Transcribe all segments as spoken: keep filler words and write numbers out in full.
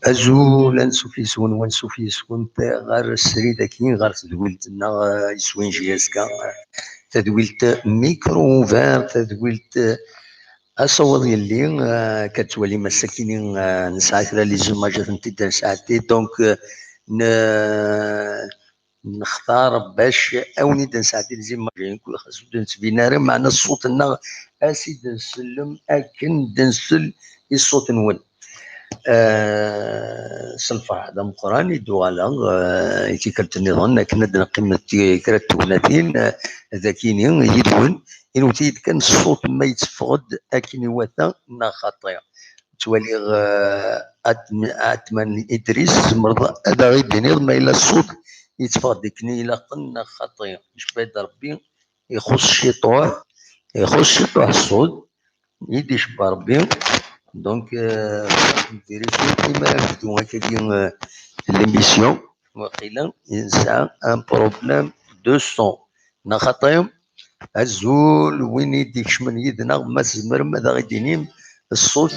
Azul, ansuf yes-wen, wansuf yes-went ɣer srid-agi, ɣer tedwilt-nneɣ, eh, yeswin J S K, tadwilt micro ouvert, tadwilt, eh, asawaḍ yelli, eh, akka ad twalim ass-akini, eh, nesɛa kra les images ad tent-id-nesɛeddi, donc, eh, ne-, nextar bac awen-id-nesɛeddi les images, xas ur d-nettbin ara, meɛna ṣṣut-nneɣ ad s-id-nsellem akken d-nsell i ṣṣut-nwen. Eh, s lferḥ d ameqqran i d-uɣaleɣ, eh, i tikkelt nniḍen akken ad d-neqqim ti-, kra n tegnatin, eh, dagini yid-wen, inwet-iyi-d kan ṣṣut ma yetteffeɣ-d akken iwata neɣ xaṭi. Ttwaliɣ, eh, At-, Atman Idris, tzemreḍ ad aɣ-id-tiniḍ ma yella ṣṣut yetteffeɣ-d akken ilaqen neɣ xaṭi? Icebba-d Rebbi, ixuṣ ciṭuḥ, ixuṣ ciṭuḥ ṣṣut, i d-icebba Rebbi. Donc, euh, vérifier imi ara nebdu akkagi, euh, l'émission, waqila nesɛa un problème de son. Neɣ xaṭi? Azul, win i d-ikecmen yid-neɣ, ma tzemrem ad aɣ-id-inim ṣṣut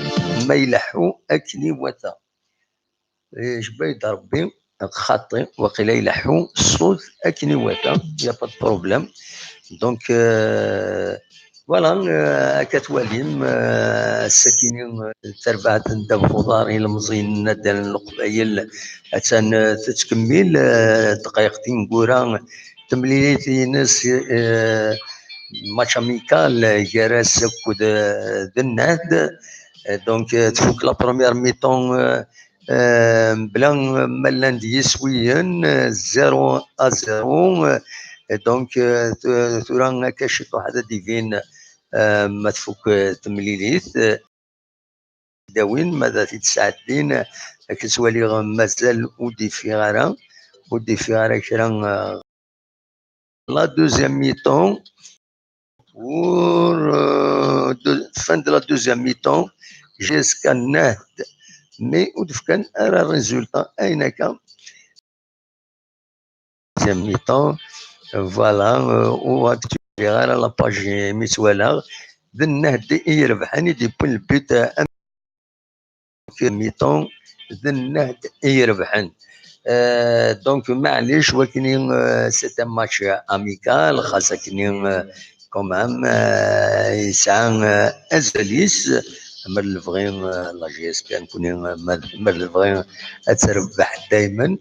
ma ileḥḥu akken iwata. Icebba-yi-d Rebbi, xaṭi, waqila ileḥḥu ṣṣut akken iwata, y a pas de problème. Donc, euh, voilà, euh, akka twalim, euh, ass-akini, euh, tarbaɛt n ddabex uḍar ilemẓiyen n naddal n Leqbayel, attan, euh, tettkemmil, euh, ddqayeq tineggura, temlilit-ines, euh, match amical gar-as akked, euh, d Nnehd. Euh, donc, euh, tfuk la première mi-temps, euh, euh, mebla ma llan-d yiswiyen, euh, zéro à zéro. Euh, donc, euh, tu-, tura akka ciṭuḥ ad d-ibin, euh, ma tfuk, euh, temlilit. Euh, dawin, ma ad t-id-sɛeddin, akken ttwaliɣ mazal ur d-ifiɣ ara, ur d-ifiɣ ara kra, euh, la deuxième mi-temps, pour, euh, de, fin de la deuxième mi-temps, jusqu'à Nnehd, mais ur d-fkan ara résultat, ayen akka. Deuxième mi-temps, voilà, euh, ur ak-ttwaliɣ ara la page mi tt-walaɣ, d Nnehd i irebḥen, i d-yewwin le but, euh, mi-temps, d Nnehd i irebḥen. Euh, donc, maɛlic, wakni, euh, c'est un match amical, xas akni, euh, quand même, euh, yesɛa, euh, azal-is, mer lebɣi, euh, la J S K, nekni, euh, mer, mer lebɣi ad terbeḥ daymen.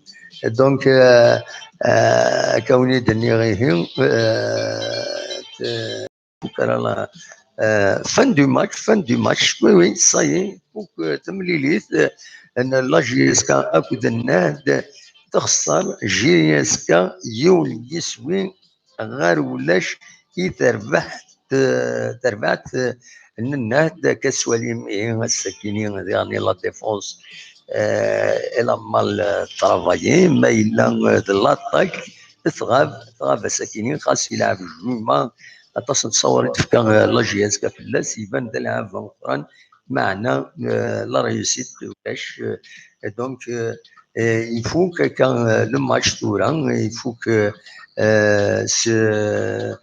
Donc, euh, euh, akka wen-d-nniɣ ihi, euh, t-, Voilà, euh, fin du match, fin du match, oui, oui, ça y est, fuk, euh, temlilit, euh, n la J S K akked Nnehd, texṣer J S K yiwen n yiswi ɣer ulac i terbeḥt, euh, terbaɛt, euh, n Nnehd, akka s-twalim, ihi, ass-akini, diɣen la défense, euh, elle a mal, euh, travaillé, ma yella, euh, d l'attaque, tɣab, tɣab ass-akini, xas yelɛeb Juma, aṭas n ttṣawer i d-tefka, euh, la J S K fell-as, iban d alɛab ameqqran, meɛna, euh, la réussite ulac, euh, donc, euh, euh, ifuk akka, euh, le match tura, ifuk, euh, euh, s, euh,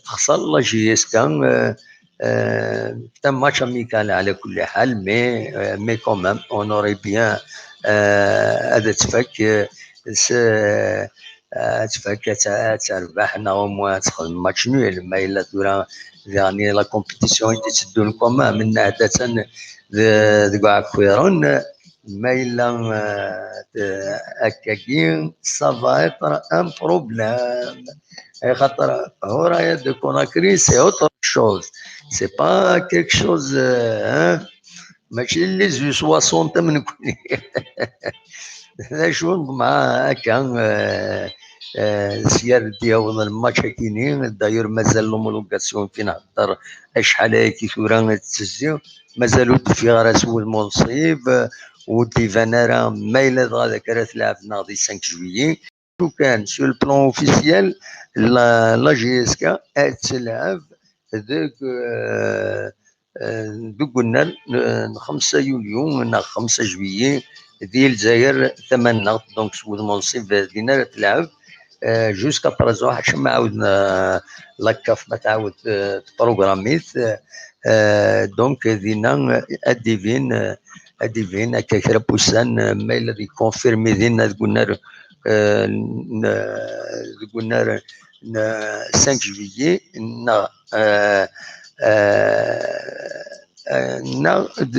texṣer la J S K, euh, euh, c'est un match amical على كل حال, mais, euh, mais quand même, on aurait bien, euh, ad tfak, euh, s, ad tfak, ad tt-, ad terbeḥ, neɣ au moins ad texdem match nul. Ma yella tura, diɣen la compétition i d-itteddun quand même, Nnehd atan de-, deg uɛekkiren, Ma yella, euh, akkagi, ça va être un problème. Axaṭer Horaya de Conakry, c'est autre chose. C'est pas quelque chose, euh, hein, mačči les U soixante am nekni. D acu neḍmeɛ akka, euh, euh, s yar d-yaweḍ lmatch akini. D'ailleurs, mazal l'homologation, ki nhedder acḥal ayagi tura tettezzi, mazal ur d-ffiɣ ara s wudem unṣib, ur d-iban ara ma yella dɣa d akka ara tleɛb neɣ di cinq juillet. Acu kan, sur le plan officiel, la, la J S K ad telɛeb deg, euh, euh, deg unnar n, n xemsa yulyu neɣ xemsa juillet di Lezzayer tamaneɣt, donc s wudem unṣib din ara telɛeb, euh, jusqu'à présent, ḥaca ma ɛawden, euh, la CAF ma tɛawed, euh, tprogramit, euh, donc dinna, euh, ad d-ibin, euh, ad d-ibin akka kra n wussan, euh, ma yella d confirmé dinna deg unnar, euh, n, deg unnar n cinq juillet, neɣ, euh, euh, euh, neɣ d,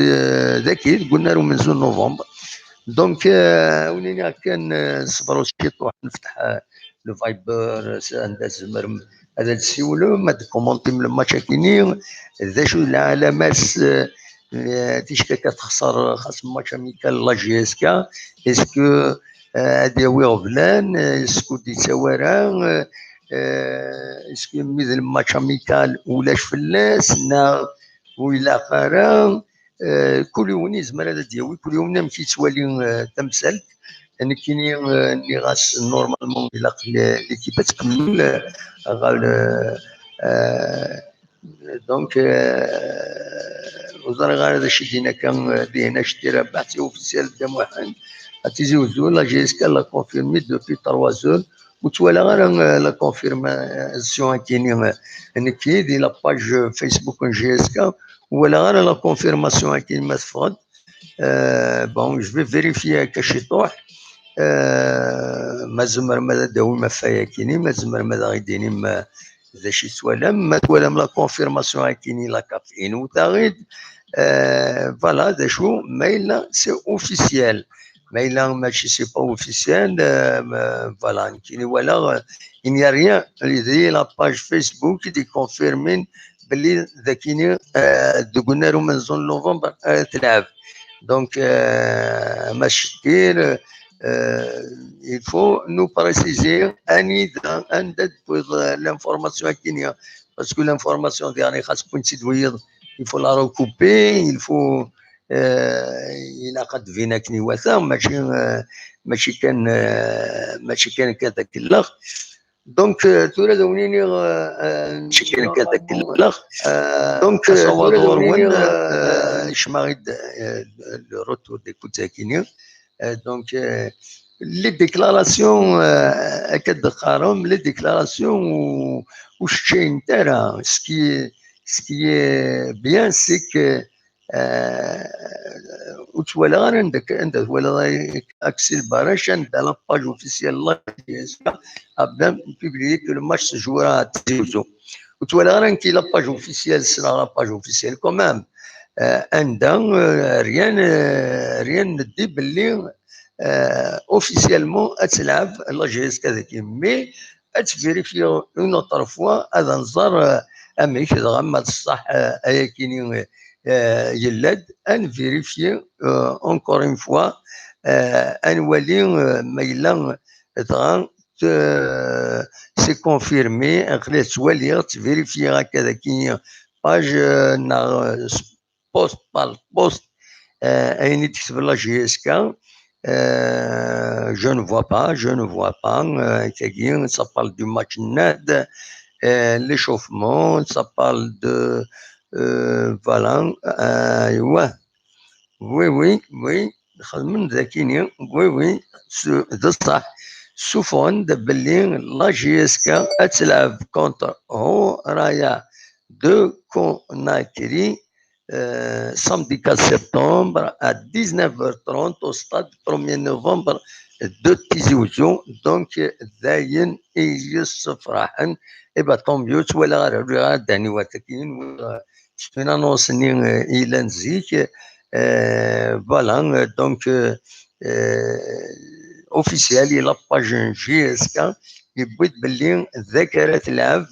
dagi deg unnar umenzu n novembre. Donc, euh, ad wen-iniɣ kan, euh, ṣebṛet ciṭuḥ, nefteḥ, euh, le Viber, euh, s-, anda tzemrem ad d-tessiwlem, ad d-commentim le match akini, d acu d lɛalamat, euh, euh, ticki akka texṣer xas match amical la J S K, est-ce que, euh, ad yawi iɣeblan, euh, est-ce que ur d-yettawi ara, euh, euh, est-ce que mi d le match amical ulac fell-as, neɣ ur ilaq ara? Euh, kul yiwen yezmer ad d-yawi, kul yiwen amek yettwali, euh, tamsalt. Nekkini, euh, nniɣ-as normalement ilaq l-, l'équipe ad tkemmel, euh, ɣer, euh, euh, donc, euh, ur ẓriɣ ara d acu i d-yenna akka, euh, dihin acettir abeḥ, c'est officiel, Dda Muḥend. À Tizi Uzzu, la J S K l'a confirmé depuis trois heures. Ur ttwalaɣ ara, euh, la confirmation akini, euh, nekki di la page Facebook n J S K, ur walaɣ ara la confirmation akini ma teffeɣ-d. Euh, bon, je vais vérifier akka ciṭuḥ. Euh, ma tzemrem ad d-tawim afay akini, ma tzemrem ad aɣ-d-tinim, euh, d acu i twalam. Ma twalam la confirmation akini, la CAF inwet-aɣ-id. Euh, voilà, d acu, ma yella c'est officiel. Ma yella mačči c'est pas officiel, euh, ma, voilà, nekkini walaɣ, euh, il n'y a rien. Di la page Facebook i d-iconfirmin belli d akini, euh, deg unnar umenzu n novembre ara telɛeb. Donc, euh, ma cetkir, euh, il faut nous préciser anida, anda d-tewwiḍ, euh, l'information akini. Parce que l'information diɣen xas win tt-id-tewwiḍ, il faut la recouper, il faut, euh, ilaq ad d-tbin akken iwata, mačči, euh, mačči kan, euh, mačči kan akka d akellex. Donc, euh, tura d awen-iniɣ, euh, euh, mačči kan akka d akellex. Euh, donc, euh, tura d awen-iniɣ, euh, euh, kecmeɣ-id, euh, le retour d'écoute akini. Euh, donc, euh, les déclarations, euh, akka d-teqqarem, les déclarations ur, ur ccayent ara. Ce qui est, ce qui est bien, c'est que, euh, ur ttwalaɣ ara anda, anda twalaḍ Axel Barac, anda la page officielle la J S K a bien publié que le match se jouera à Tizi Ouzou. Ur ttwalaɣ ara nekki la page officielle, ssneɣ la page officielle quand même. Euh, anda, euh, rien, euh, rien ne dit belli, euh, officiellement ad telɛeb la J S K dagi. Mais ad vérifier une autre fois, ad nẓer, euh, amek dɣa ma d ṣṣeḥ, euh, ayakini, euh, yella-d, ad vérifier, euh, encore une fois, euh, ad nwali, euh, ma yella dɣa, euh, c'est confirmé, aql-i ttwaliɣ, ttverifyiɣ akka dagi page, euh, neɣ, euh, post par post, euh, ayen i d-tekteb la J S K, euh, je ne vois pas, je ne vois pas, euh, tagi, ça parle du match net, euh, l'échauffement, ça parle de, euh, voilà, euh, ouais. Oui, oui, oui, xedmen d akini, oui, oui, s-, d ṣṣeḥ. Ssufɣen-d belli la J S K ad telɛeb contre Horaya de Conakry, euh, samedi quatre septembre à dix-neuf heures trente au stade premier novembre de Tizi Ouzou. Donc, d ayen i yessefraḥen. Eh ben, tant mieux, ttwalaɣ ara, ur uriɣ ara ddehn-iw ar takin, euh, c'est une annonce-nni, euh, yellan zik, Euh, voilà, euh, donc, euh, euh, officiel, il a pas J S K, yewwi-d belli d akka ara telɛeb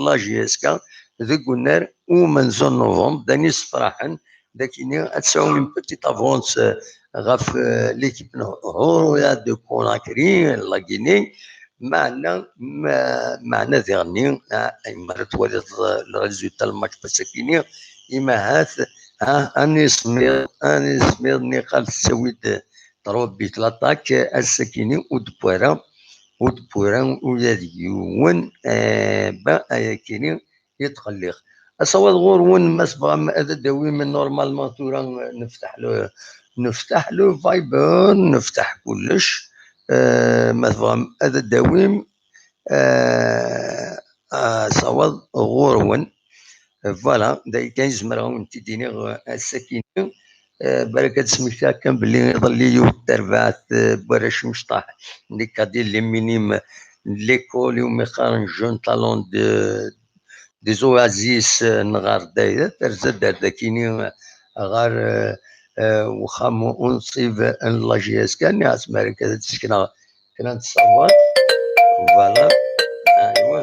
la J S K deg unnar umenzu n novembre, d ayen yessefraḥen d akini ad tesɛu une petite avance, euh, ɣef, euh, l'équipe n Horoya de Conakry, la Guinée, meɛna, ma-, meɛna diɣenni, ah, mi ara twaliḍ, euh, le résultat n match n wass-akini, imahat, ah, anismiḍ, anismiḍ niqal tettawi-d trois buts l'attaque, ass-akini ur d-wwi ara, ur d-wwi ara ula d yiwen, eh, ba, ayakini, yetqelliq. Asawaḍ ɣur-wen, ma tebɣam ad d-tawim, normalement tura neftaḥ le, neftaḥ le Viber, neftaḥ kullec. Euh, ma tebɣam ad d-tawim, euh, asawaḍ ɣur-wen. Voilà, d aya kan i zemreɣ ad wen-t-id-iniɣ, euh, ass-akini. Euh, balak ad d-smektiɣ kan belli iḍelli yiwet terbaɛt, euh, n warrac imecṭaḥ n les cadets, les minimes n l'école iwumi qqaren jeune talent de des Oasis, euh, n ɣer Dayra, terza-d ar dakini, euh, ɣer, euh, euh, uxxam unṣib n la J S K, nniɣ-as ma ara ad d-sekneɣ kra n ttṣabat. Voilà. Aywa.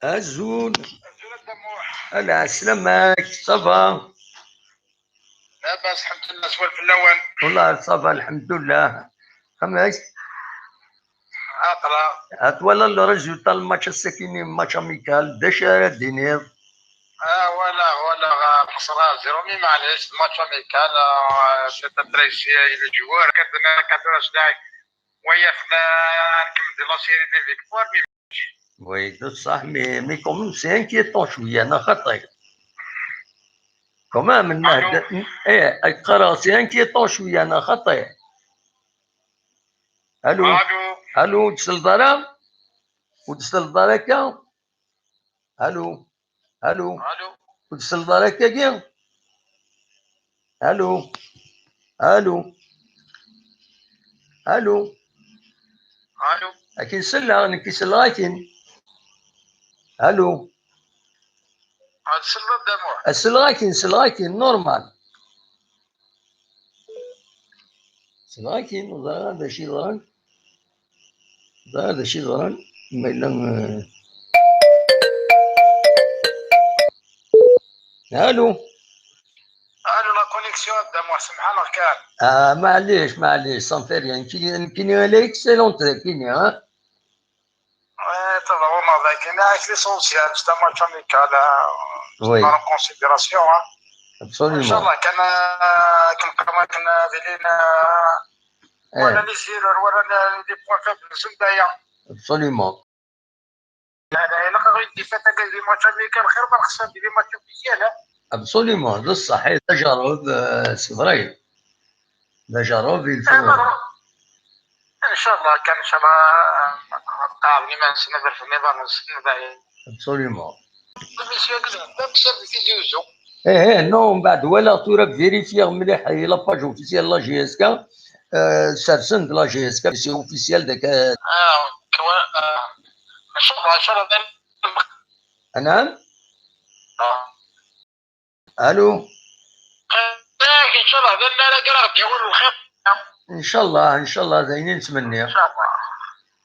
Azul. Azul a Dda Muḥ. Ala, sslam-ak, ça va? Labas, lḥemdullah, swal fell-awen. Wallah, ça va, lḥemdullah. Amek? Aqla. Ad twalaḍ le résultat n match ass-akini, match amical, d acu ara d-tiniḍ? Ah, walaɣ, walaɣ, ah, xesra zéro, mais maɛlic, match amical, ah, c'est un très, les joueurs, quatre-vingt-quatorze لاعب. Waya xla, nkem de la série des victoires, mais oui, d ṣṣeḥ, mais, mais quand même, c'est inquiétant cwiya, neɣ xaṭi? Quand même, eh, qqareɣ, c'est inquiétant cwiya, neɣ xaṭi? Allô? Allô? Allô, ur d-tsellḍeḍ ara? Ur d-tsellḍeḍ ara akka? Allô? Allô? Allô? Ur d-tsellḍeḍ ara akkagi? Allô? Allô? Allô? Allô? Akin selleɣ, nekk selleɣ akin. Allô? Ah, tselleḍ, Dda Muḥ? Ah, selleɣ akin, selleɣ akin, normal. Selleɣ akin, ur ẓriɣ ara d acu yeḍran. Ẓriɣ d acu yeḍran, ma yella, eh, Allô? Allô, la connexion a Dda Muḥ, semḥ-aneɣ kan. Ah, maɛlic, maɛlic, ça ne fait rien. Nekkini, nekkini, elle est excellente, nekkini, hein? Ouais, ça va, on va gagner avec l'essentiel, c'est un match amical, hein. Oui. Prendre en considération, hein. Absolument. Inchallah, kan, euh, kan, kan, kan, euh, eh, on analyse, on analyse les points faibles, c'est d'ailleurs. Absolument. Yeɛni, ilaq ad ɣ-id-ifat akka di match amical xir ma nxesser di match officiel, ha? Absolument, d ṣṣeḥ, eh, d ajerreb, eh, c'est vrai. D ajerreb, il faut. Eh, ma-, inchallah, kan, inchallah, ad qeɛden iman-nsen, ad rfden iḍarren-nsen, dayen. Absolument. Monsieur Guillaume, même si Tizi Ouzou. Eh, eh, non, mbeɛd walaɣ tura vérifier mliḥ, eh, la page officielle la J S K, eh, sersen-d la J S K, c'est officiel, dak, eh. Ah, ok, ouais, ah. Inchallah, inchallah, dayen. Anɛam? Ah. Allô? Eh, inchallah, dayen, ara ɣ-d yawin lxir. Inchallah, inchallah, d ayen i nettmenni. Inchallah.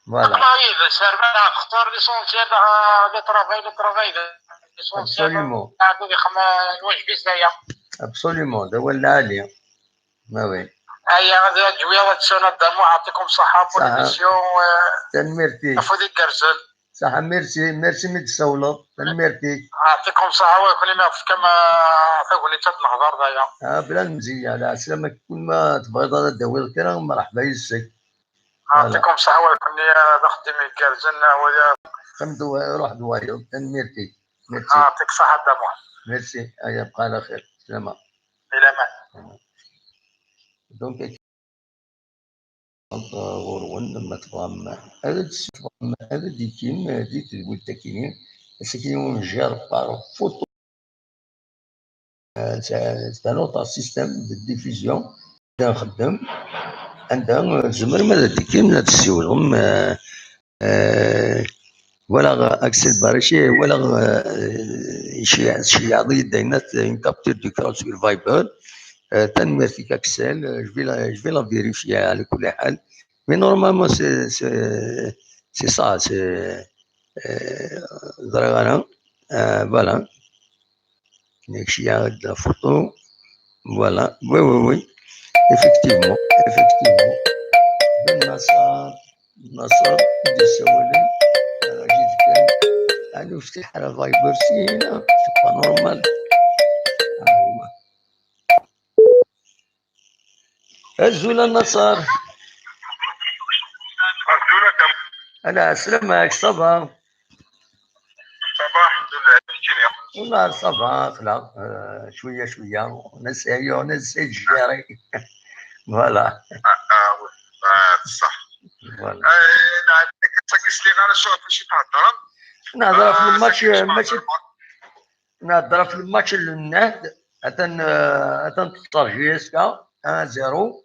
Voilà. Aql-aɣ yid-s, ar ma nextar l'essentiel, ah, le travail, le travail, l'essentiel. Absolument. Ad ixdem lwajeb-is aya. Absolument, d awal lɛali. Ah oui. Aya, ad ǧwiɣ ad tsuneḍ Dda Muḥ, yeɛṭikum ṣṣeḥḥa pour l'émission, euh, tanemmirt-ik. Afud igerrzen. Ṣaḥa, merci, merci mi d-tessawleḍ. Tanemmirt-ik. Yeɛṭikum ṣṣeḥḥa, wa yakk-nni ma tefkam, ah, tagnit ad nehḍer d aya. Ah, bla lemzeyya, lɛeslama-k, kul ma tebɣiḍ ara d-tawiḍ kra, mreḥba yes-k. Voilà. Yeɛṭikum ṣṣeḥḥa, wa yakk-nni, ah, d axeddim igerrzen, ah, waya. Qqim d wa-, ruḥ d wayeḍ, tanemmirt-ik. Merci. Yeɛṭik ṣṣeḥḥa a Dda Muḥ. Merci, aya bqa ɛla xir. Slama. Di laman. Donc, ɣur-wen, ma tebɣam ad d-tebɣam ad d-ikim di tedwilt-akini, ass-akini on gère par photo. Euh, c'est, c'est un autre système de diffusion. Anda nxeddem, anda, euh, tzemrem ad d-ikim, ad d-ssiwlem, euh, euh, walaɣ Axel Barachi, walaɣ, euh, ceyɛeḍ-iyi-d ayen une capture d'écran sur Viber. Euh, tanemmirt-ik, Axel. Euh, je vais la, je vais la vérifier, à كل حال. Mais normalement, c'est, c'est, c'est ça, c'est, euh, ẓriɣ ara. Euh, voilà. Nekk ceyɛeɣ-d la photo. Voilà. Oui, oui, oui. Effectivement, effectivement. D Naṣer, Naṣer i d-yessawalen. Ara ǧǧet kan. Ɛni ur ftiḥ ara Viber syin? C'est pas normal. Ah, ouais. Azul a Naṣer. Azul a Kamal. Ala, sslam-ik, ça va? Ça va, الحمد لله. Keččini? والله ça va, aql-aɣ, euh, cwiya, cwiya. On essaye, on essaye de gérer. Voilà. Ah, ah, oui. Ah, صح. Voilà. آه، لا، هذيك الطقس اللي غير شوف شي تهضر. نهضر في آه، الماتش، صافي، ماشي تهضر. نهضر في الماتش اللي نهد. Attends, euh, attends, la J S K, un zéro.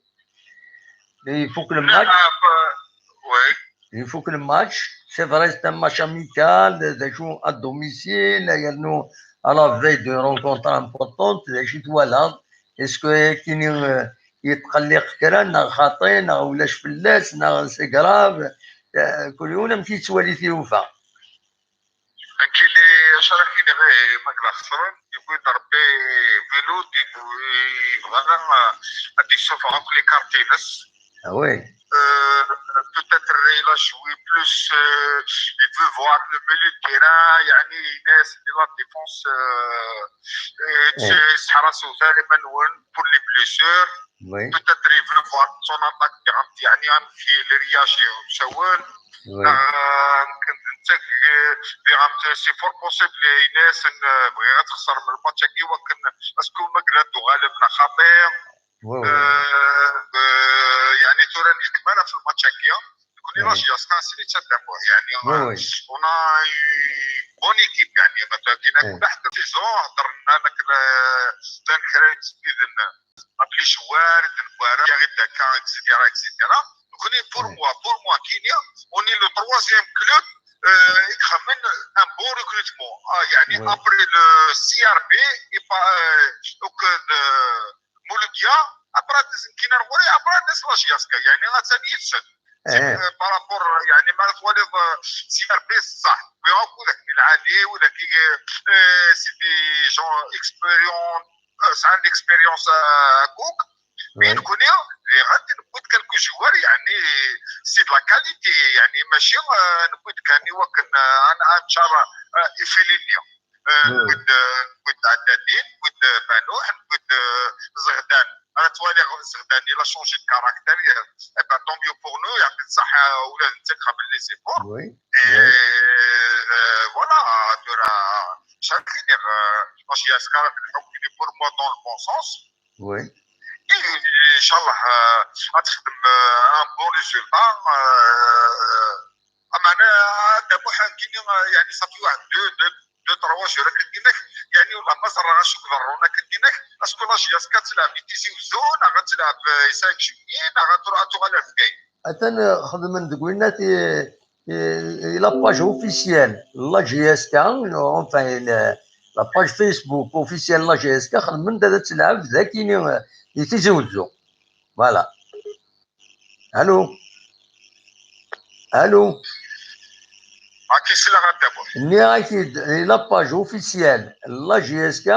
Il faut que le match, Ah, euh, oui. Il faut que le match, c'est vrai, c'est un match amical, des joueurs à domicile, il y a nous, à la veille d'une rencontre importante, des joueurs, voilà. Est-ce que, euh, يتقلق كرا، نغ خاطي، نغ ولاش فلاس، نغ c'est grave. آه، كل يوم نمشي تسوالي في يوفا. Nekkini, acu ara k-iniɣ, eh, ma yella xesren, yewwi-d Rebbi vélo, d-, yebɣa ara, eh, ad d-yessufeɣ akk les cartes-ines. Ah oui. Euh, peut-être il a joué plus, euh, il veut voir le milieu de terrain, يعني, الناس اللي la défense, euh, eh, tesseḥrasew tala iman-nwen pour les blessures. Oui. Peut-être il veut voir son attaque, يعني، amek i réagit, مساوين. Oui. آه، يمكن نتا، آه، بغا، c'est fort possible الناس، آه، بغي غتخسر من الماتش هاكي، ولكن est-ce que ما قلادو غالبنا خطير؟ Oui, oui. آه، آه، يعني، ترى نكمل في الماتش هاكي. نكون، oui، la J S K سيري تدافع، يعني، oui, oui. On a une bonne équipe، يعني، ما كاين، oui، واحد la saison هضرنا لك، آه، تنكريت سيدنا. Appelé joueur, Dembélé, Gary Daka, et cetera, et cetera. Donc, on est, pour, ouais, moi, pour moi, Kenya, on est le troisième club, euh, يخمم un bon recrutement. آه، يعني, ouais, après le C R B, et pas, euh, donc, euh, de Mouloudia, après, كي نقول، après, la J S K, يعني, غتسالي يتسد. C'est, euh, par rapport, يعني, ما تولي، euh, C R B صح. Mais on connaît العالي، ولا كي، euh, c'est des gens expérients, euh, c'est une expérience, euh, كوك. Mais نكون اللي غادي نقول quelques joueurs، يعني, c'est de la qualité، يعني, ماشي، آه، نقول كان يوكل، آه، انا ان شاء الله، آه، يفيلينيا. آه، نقول، آه، نقول عدادين، نقول، آه، مانوح، نقول، آه، زغدان. انا توالي زغدان، il a changé de caractère، آه، eh ben, tant mieux pour nous، يعطيك الصحة، ولاد نتاك قبل les efforts. Oui. Et, euh, voilà, ترى شحال كاين، آه، la J S K في الحكم اللي pour moi dans le bon sens. Oui. إيه، إن شاء الله، آه، غتخدم، آه، un bon résultat. آه، أما أنا، آه، دابا حنا كاينين، آه، يعني، صافي واحد deux, deux, deux, trois jours كديناك، يعني، والله ما زرنا شكون ضرونا كديناك، parce que la J S K كتلعب في تيزي وزو، لا غتلعب، آه، cinq juillet، لا غتروح، غتروح على الفكاين. Atan xedmen deg winna ti i, i la page officielle n la J S K, enfin, la, la page Facebook officielle n la J S K, xedmen-d ad tleɛb dagi i Tizi Wezzu. Voilà. Allô? Allô? Nniɣ-ak-id, i la page officielle n la J S K,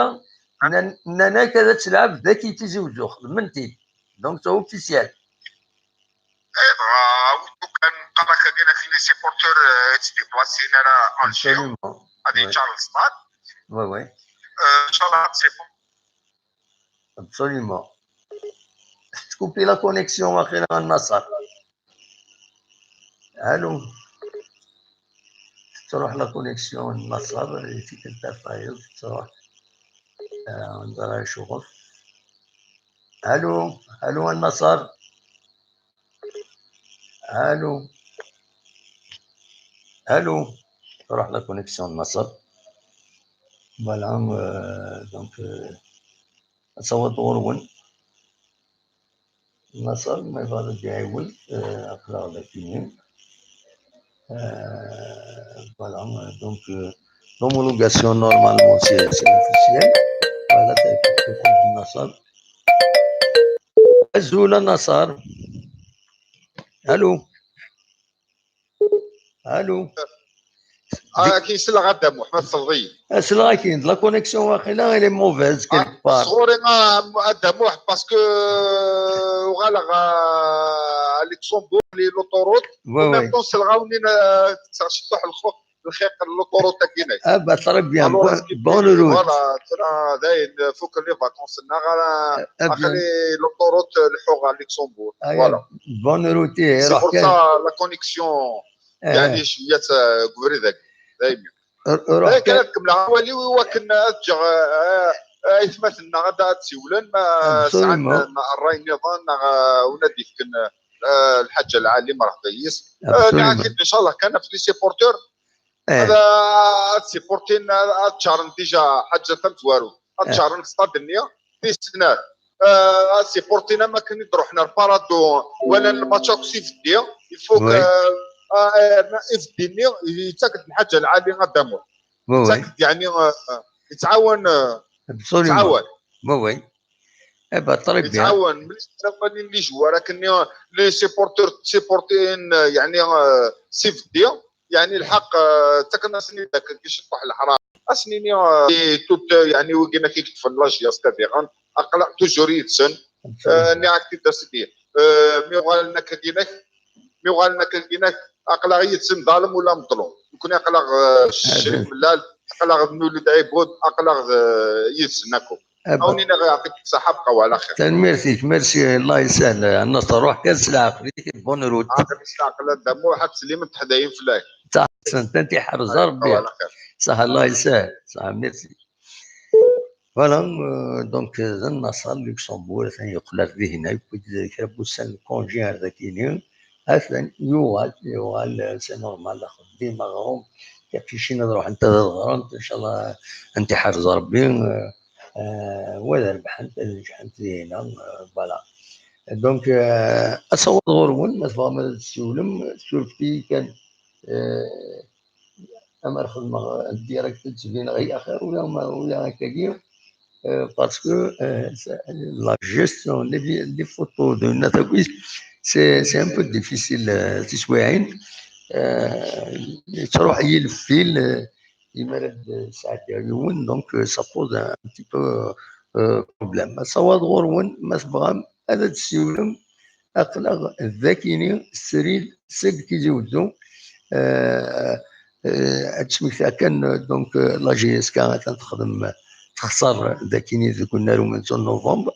nnan-, nnan-ak ad tleɛb dagi i Tizi Wezzu, xedmen-t-id. Donc, c'est officiel. اي، دابا كان قال لك كاين في les supporters، آه، يتديبلاسينا راه الجي. Absolument. غادي، oui, يتشارج الصاد. Oui, oui. آه، ان شاء الله c'est bon. Absolument. تكوبي la connexion اخيرا النصر. الو. تروح la connexion النصر، يجيك انت فايز، تروح. آه، عندها شغل. الو، الو النصر. الو، الو. تروح la connexion النصر. Voilà, euh, donc, euh, اتصور طول ون. النصر ما يفضل يعاود، آه، اقرا ذاكيين. آه، voilà, donc, euh, L'homologation, normalement, c'est c'est officiel. Voilà, c'est c'est Nasser. Azul a Nasser. Allô. Allô. Ah, كي سلغ هذا محمد صلغي. Asla, la connexion, waqila, elle est mauvaise quelque part. صغوري هذا مح parce que وغالغ à Luxembourg les l'autoroute. Oui, oui. Même temps سلغاوني تسع شطوح الخوخ الخيق l'autoroute كيناي. Ah bah très bien. Alors, Bonne route. Voilà, ترى داين فوق les vacances نغرا Ah bien. اخلي l'autoroute الحوغ à Luxembourg. Ah, Voilà. Bonne route. C'est pour ça la connexion يعني شويه قبري ذاك دايما. روح كانت كمل عوالي وكنا تجا اثمتنا غدا تسولن ما سعدنا الراي نظام ونادي كنا الحاجه العالي مرحبا يس. اكيد ان شاء الله كان في les supporters هذا تسيبورتين تشارن déjà حاجه تمتوارو تشارن ستاد النيا في السنه. سيبورتينا ما كان يروح نار بارادو ولا الماتش سيف دي يفوك اف دي ني يتاكد الحاجه العاليه غدامو. يتاكد يعني يتعاون. يتعاون. Oui, oui. Eh ben, très bien. يتعاون ملي تسمى les joueurs لكن les supporters سيبورتين يعني سيف دي يعني الحق تكنا سني ذاك كي شطح الحرام اسنيني توت يعني وقينا كي كتفن لاجياس كثيرا اقلع toujours يتسن. ني عاك تبدا سدي مي وغال انك دينك مي وغال انك دينك اقلع يتسن ظالم ولا مظلوم يكون اقلع الشريك ملال اقلع نولد عبود اقلع يتسنكم. هاوني انا غيعطيك الصحه بقاو على خير. Merci, merci. الله يسهل. النصر روح كاس العقل. Bonne route. هذا مش العقل هذا مو واحد سليم تحداين فلاك. صح. انت انت حرز ربي. صح الله يسهل. صح. Merci. Voilà, donc النصر لوكسمبورغ ثاني يقلر ذهنا يكون كابوسان كونجي هذا كيني. اصلا يوغال يوغال c'est normal. ديما غروم كيفاش نروح انت تغرمت ان شاء الله. انت حرز ربي. ولا ربحت نجحت هنا. Voilà. Donc اصور غورون ما تبغى ما تسولم سورتي كان. اما الخدمه الديريكت تبين غير اخر ولا ما ولا هكاكيا. Parce que la gestion des photos de Natagouis, c'est un peu difficile. تسويعين تروح هي الفيل يمرد ساعات يوم. Donc ça pose un petit peu problème. صواد غورون ما تبغى هذا تسيولم اقلغ ذاكيني سريد سد كيزي ودو. هاد الشميكة كان donc la G S K تخدم تخسر ذاكيني ذكرنا له من نوفمبر.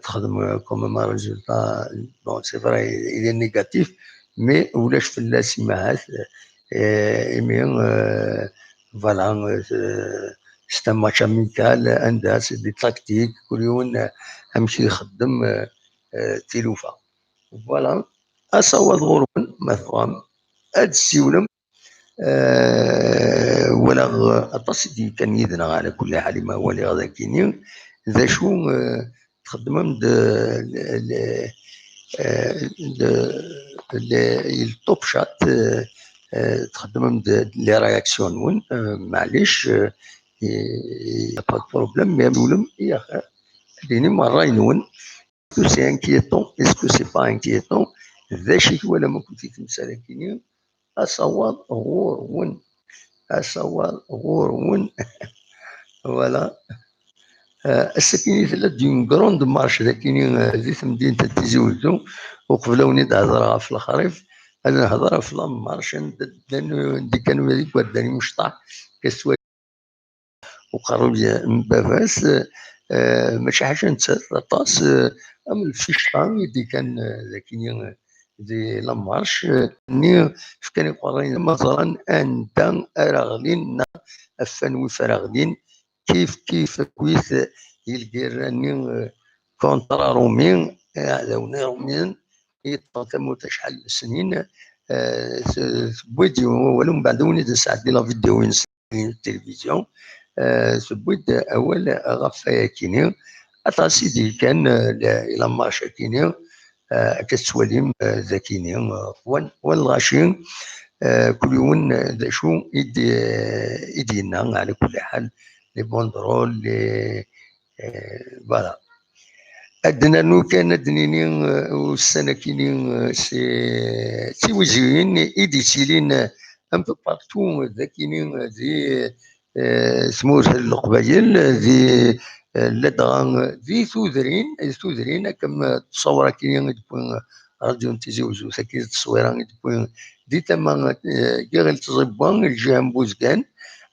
تخدم comme un résultat. Bon, c'est vrai, il est négatif, mais ولاش فلاس يماهات. Mais voilà, c'est un match amical, عندها c'est des tactiques, كل يوم امشي يخدم تيلوفا. Voilà. اصوات غورون ما تبغام هاد السيولم. ولا اطاس دي كان يدنا على كل حال ما هو اللي غادا كيني ذا شو تخدمم د التوب شات تخدمم د les réactions وين معليش. Pas de problème, mais نولم يا خديني مرة ينون. Est-ce que c'est inquiétant? Est-ce que c'est pas inquiétant? ذا شي ولا ما كنتي تمسالكيني. اصوات غورون اصوات غورون. Voilà. السكيني ثلاث d'une grande marche ذاكيني ذي تمدينة تيزي وزو. وقبل وني دهضر في الخريف انا نهضر في la marche. دي كانوا هذيك وداني مشطح كسوة وقرب من باباس. ماشي حاجة نتسى طاس. أم الفيشطة يدي كان ذاكيني دي la marche ني فكان يقرين مزران أندا أراغلين نا أفان وفراغلين كيف كيف كويس يلقيراني كونترا رومي عداوني روميين يطلع تموت شحال سنين. بويديو ولو من بعد وني تسعدي la vidéo التلفزيون. سبويد أول غفايا كيني أطاسي دي كان إلى مارشا كيني. كتسواليم ذاكيني وان وان الغاشي. Eh, kul yiwen, eh, d acu i d-, eh, i d-yenna, ɛla kulli ḥal, les banderoles, les, eh, voilà. Ad d-nernu kan, ad d-nini, eh, ussan-akini, eh, si, d tiwiziwin i d-yettilin, eh, un peu partout, eh, d akini, eh, di, eh, tmurt n Leqbayel, eh, di, eh, ladɣa, eh, di tudrin, di tudrin, akken, eh, ttṣawir akini i d-tewwi, eh, radyu n Tizi Wezzu, tagi d tteswira i d-tewwi di tama, eh, n Yiɣil Tẓibwa, lǧiha n Buzgan,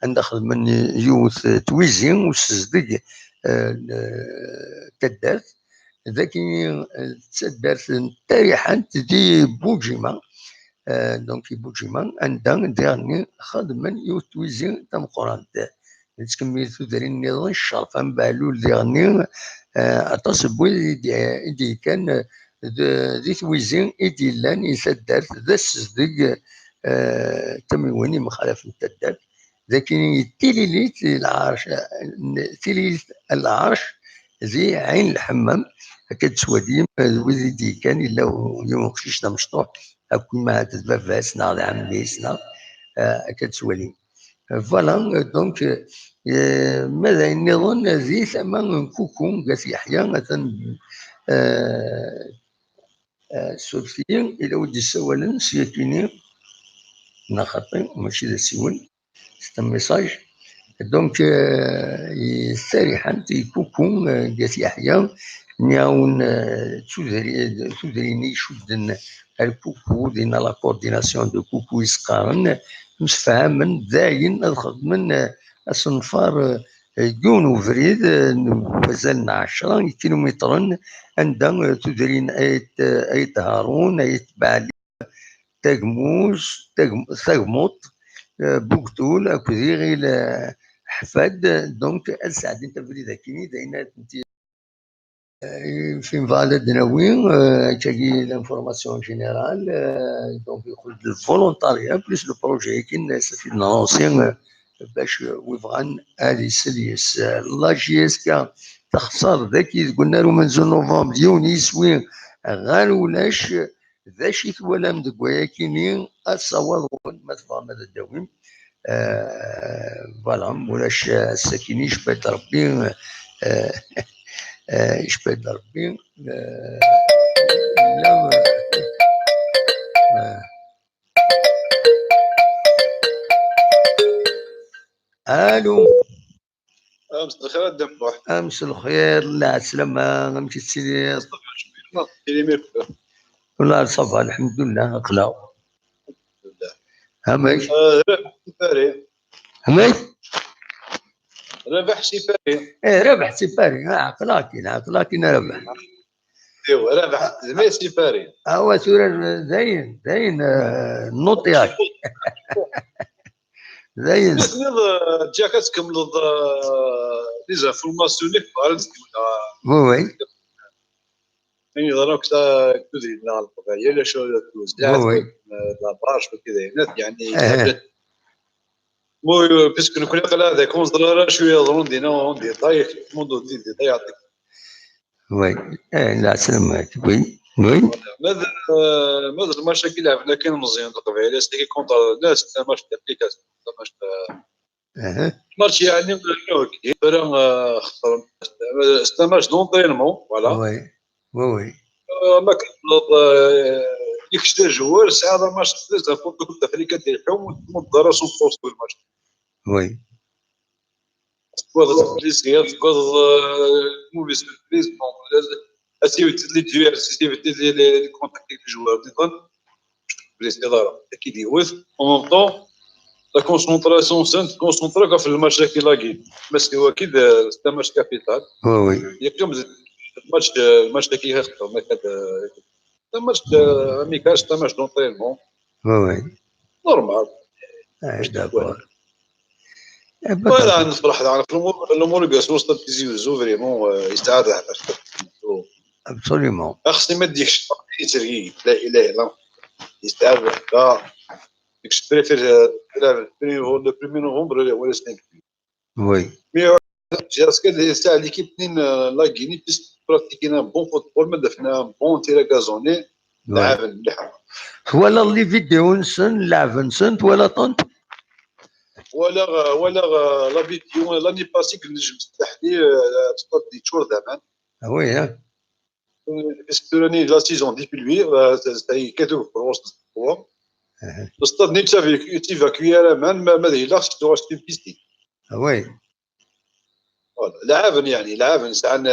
anda xedmen yiwet, eh, twizi usezdeg, eh, n, eh, taddart. D akini, eh, d taddart n Tariḥant di Bujima, eh, donc i Bujima, anda diɣenni xedmen yiwet twizi tameqqrant. Nettkemmil tudrin nniḍen, Ccerf Am Behlul diɣenni, eh, aṭas n wid i d-, i d-yekkan, eh, d-, di twizi i d-yellan i taddart d asezdeg, eh, tamiwin imxalafen n taddart. D akini tililit i lɛerc, eh, tililit n lɛerc di Ɛin Lḥemmam, akka d-tettwalim, eh, d wid i d-yekkan, yella u-, yiwen uqcic d amecṭuḥ, akk imahat d baba-s neɣ d ɛemmi-s neɣ, eh, akka d-tettwalim. Voilà, euh, donc, euh, ma d ayen nniḍen, di tama n Kuku, Gat Yeḥya, atan, euh, euh, suref-iyi, ila wi d-yessawalen s yakini, neɣ xaṭi, mačči d asiwel, c'est un message. Donc, euh, i Tariḥant, i Kuku, euh, Gat Yeḥya, nniɣ-awen, euh, d tudri-, d tudrin i icudden ar Kuku, dinna la coordination de Kuku i s-qqaren, msefhamen dayen ad xedmen, eh, asenfar, eh, deg yiwen ubrid, eh, n wazal n ɛecra ikilumitren, anda, eh, tudrin Ayt, Ayt Harun, Ayt Baɛli, Tagmus, Tagm-, Tagmuṭ, eh, Bugtul akked Iɣil, eh, Ḥfad, donc ad sɛeddint abrid akkin, d ayen ara tent-, Eh, fin, bɣa ad d-nawi, eh, akkagi l'information générale, eh, donc, yeqqel-d le volontariat, plus le projet-agi n Safid Nansi, eh, bac, eh, wi bɣan ad isel yes. Eh, la J S K texṣer dagi deg unnar umenzu n novembre, yiwen yiswi ɣer ulac. D acu i twalam deg wayakini? Asawaḍ-nwen, ma tebɣam ad d-tawim. Eh, voilà, ma ulac, eh, ass-akini, icba-d Rebbi, eh, eh, icba-d Rebbi, eh, la, eh, eh. Allô? مساء الخير الدبوح. مساء الخير، العسلامة، أمك تسيدي؟ صافا، شكرا. إلي ميرفو. والله صافا، الحمد لله، أقلاو. الحمد لله. همك؟ آه، رابح سفاري. همك؟ رابح سفاري. إيه، رابح سفاري. آه، عقلاكين، عقلاكين رابح. إيوا، رابح زميل سفاري. هو سورة زين، زين، آه، نوط ياك. زين. تسنيض، آه، جاك تكملض، آه، لي زانفورماسيون اللي كبار، آه، وي، وي. يعني، ضروري كتا كودي لنا القضايا، لا شو توزيع، وي، وي. آه، لا باش وكذا، يعني، آه. مو، بيسكو نكون قال هذا كونسدرا شوية ضرون دينا، هون دي طايح، موندو دي، دي طايح. وي. إيه، لا، سلمك. وي، وي. ماذا، آه، ماذا المشاكل عندنا كاين مزيان القبائل، سيكي كونتر الناس، لا ماتش دابليكاسيون، لا ماتش، آه، أها. ماتش يعني، اوكي، فرا، آه، خسر. ستا ماتش دونترينمون، فوالا. وي، وي، وي. آه، ما كان، آه، يكشف الجوار، سي هذا ماتش تريز امبورطون كنت افريكا تاعهم، وتمد راسهم في وسط الماتش. وي. تقوض سوربريز، هي تقوض، آه، موفي سوربريز، بون، اسيو تدلي ديال سيستيف تدلي لي كونتاكت ديال الجوار ديفان. سوربريز اداره اكيد يوث. اون ميم طون، لا كونسونطراسيون سانت كونسونطرا في الماتش كي لاكي، بس هو اكيد، آه، ستا ماتش كابيتال. وي، وي. يقيم الماتش، آه، الماتش كي يخطر، ما كان، آه، ستا ماتش، آه، اميكال، ستا ماتش دونترينمون. وي، وي. نورمال. آه، داكور. إيه، فوالا، بطل. نفرح، تعرف، الأمور، الأمور اللي قاس وسط تيزي وزو، فريمون، آه، يستعاد الحفاش. أبسوليومون. أخصني ما ديكش، يتري، لا إله إلا الله. يستعاد الحفاش. ديكش بريفير، آه، لا، بريمير، لو بريمير نوفمبر، ولا سنين. وي. مي جاسكا اللي يستعاد ليكيب تنين، آه، لا غيني، بيس براتيكينا بون فوتبول، ما دفنا بون تيرا غازوني. Lɛaben mliḥ. Twalaḍ les vidéos-nsen, lɛeb-nsen, twalaḍ-tent? Walaɣ, walaɣ la vidéo l'année passée deg Nnejm Sseḥli, stade yeččur d aman. Ah oui, hein? Tura-nni la saison depuis lui, ça y est, quatre jours. Stade-nni ur yettvaku ara aman, ma d yella xedmeɣ-as une piscine. Ah oui. Voilà. Lɛaben, yeɛni, lɛaben sɛan,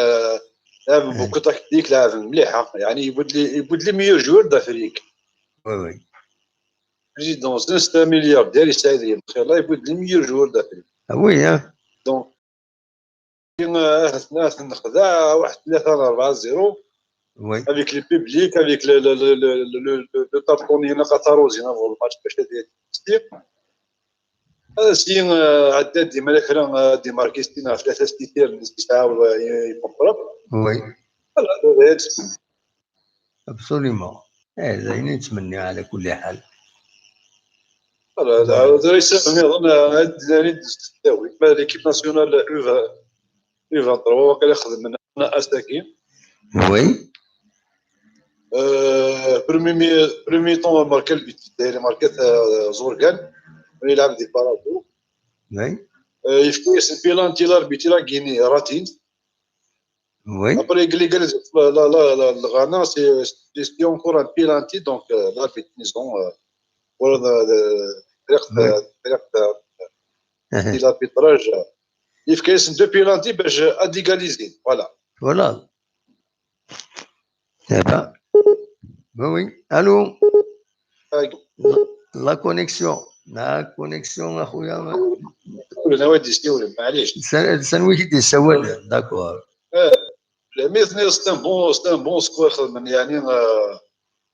lɛaben beaucoup tactique, lɛaben mliḥ, yeɛni, yewwi-d les, yewwi-d les meilleurs joueurs d'Afrique. Oui, oui. Président, c'est un milliardaire, il s'aide, il y a, il yewwi-d les meilleurs joueurs d'Afrique. Ah oui, hein? Donc, euh, ahat, ahat nexdeɛ واحد ثلاثة ولا أربعة zéro. Oui. Avec le public, avec le, le, le, le, le, le, le tartoni, le Qatarozi, le match, باش هذه تستيق. Si, euh, عداد ديما كرا، euh, ديماركيستينا في ثلاثة ستيتير، نسيسعة ولا يفكر. Oui. Voilà, هذا هي السبب. Absolument. Eh, d ayen i nettmenni على كل حال. Voilà, هذا يسمى نظن هاد الدراري الداوي. ما l'équipe nationale U vingt، U vingt-trois واقيلا خدم من أنا أساكي. Oui. Euh, premier mi-, premier temps ماركا البيت، داير ماركا، euh, زورغان، يلعب دي بارادو. Oui. Euh, يفكيس بيلانتي لاربيتي لا غيني راتين. Oui. Après قال لي، قال لي لا، لا، لا، لا، الغانا c'est, c'est, c'est encore un penalty, donc, euh, l'arbitre, ils ont, euh, pour, euh, le, فريق، oui. فريق، euh, l'arbitrage. يفكيس deux penalty باش اديغاليزي. Voilà. Voilà. Eh ben, oui, oui. Allô? La connexion. La connexion, أخويا. ولا وادي يستولم، معليش. سن-، سنوي كي دي سوال. D'accord. آه. لا، mais c'est un bon, c'est un bon score خدمن، يعني، آه.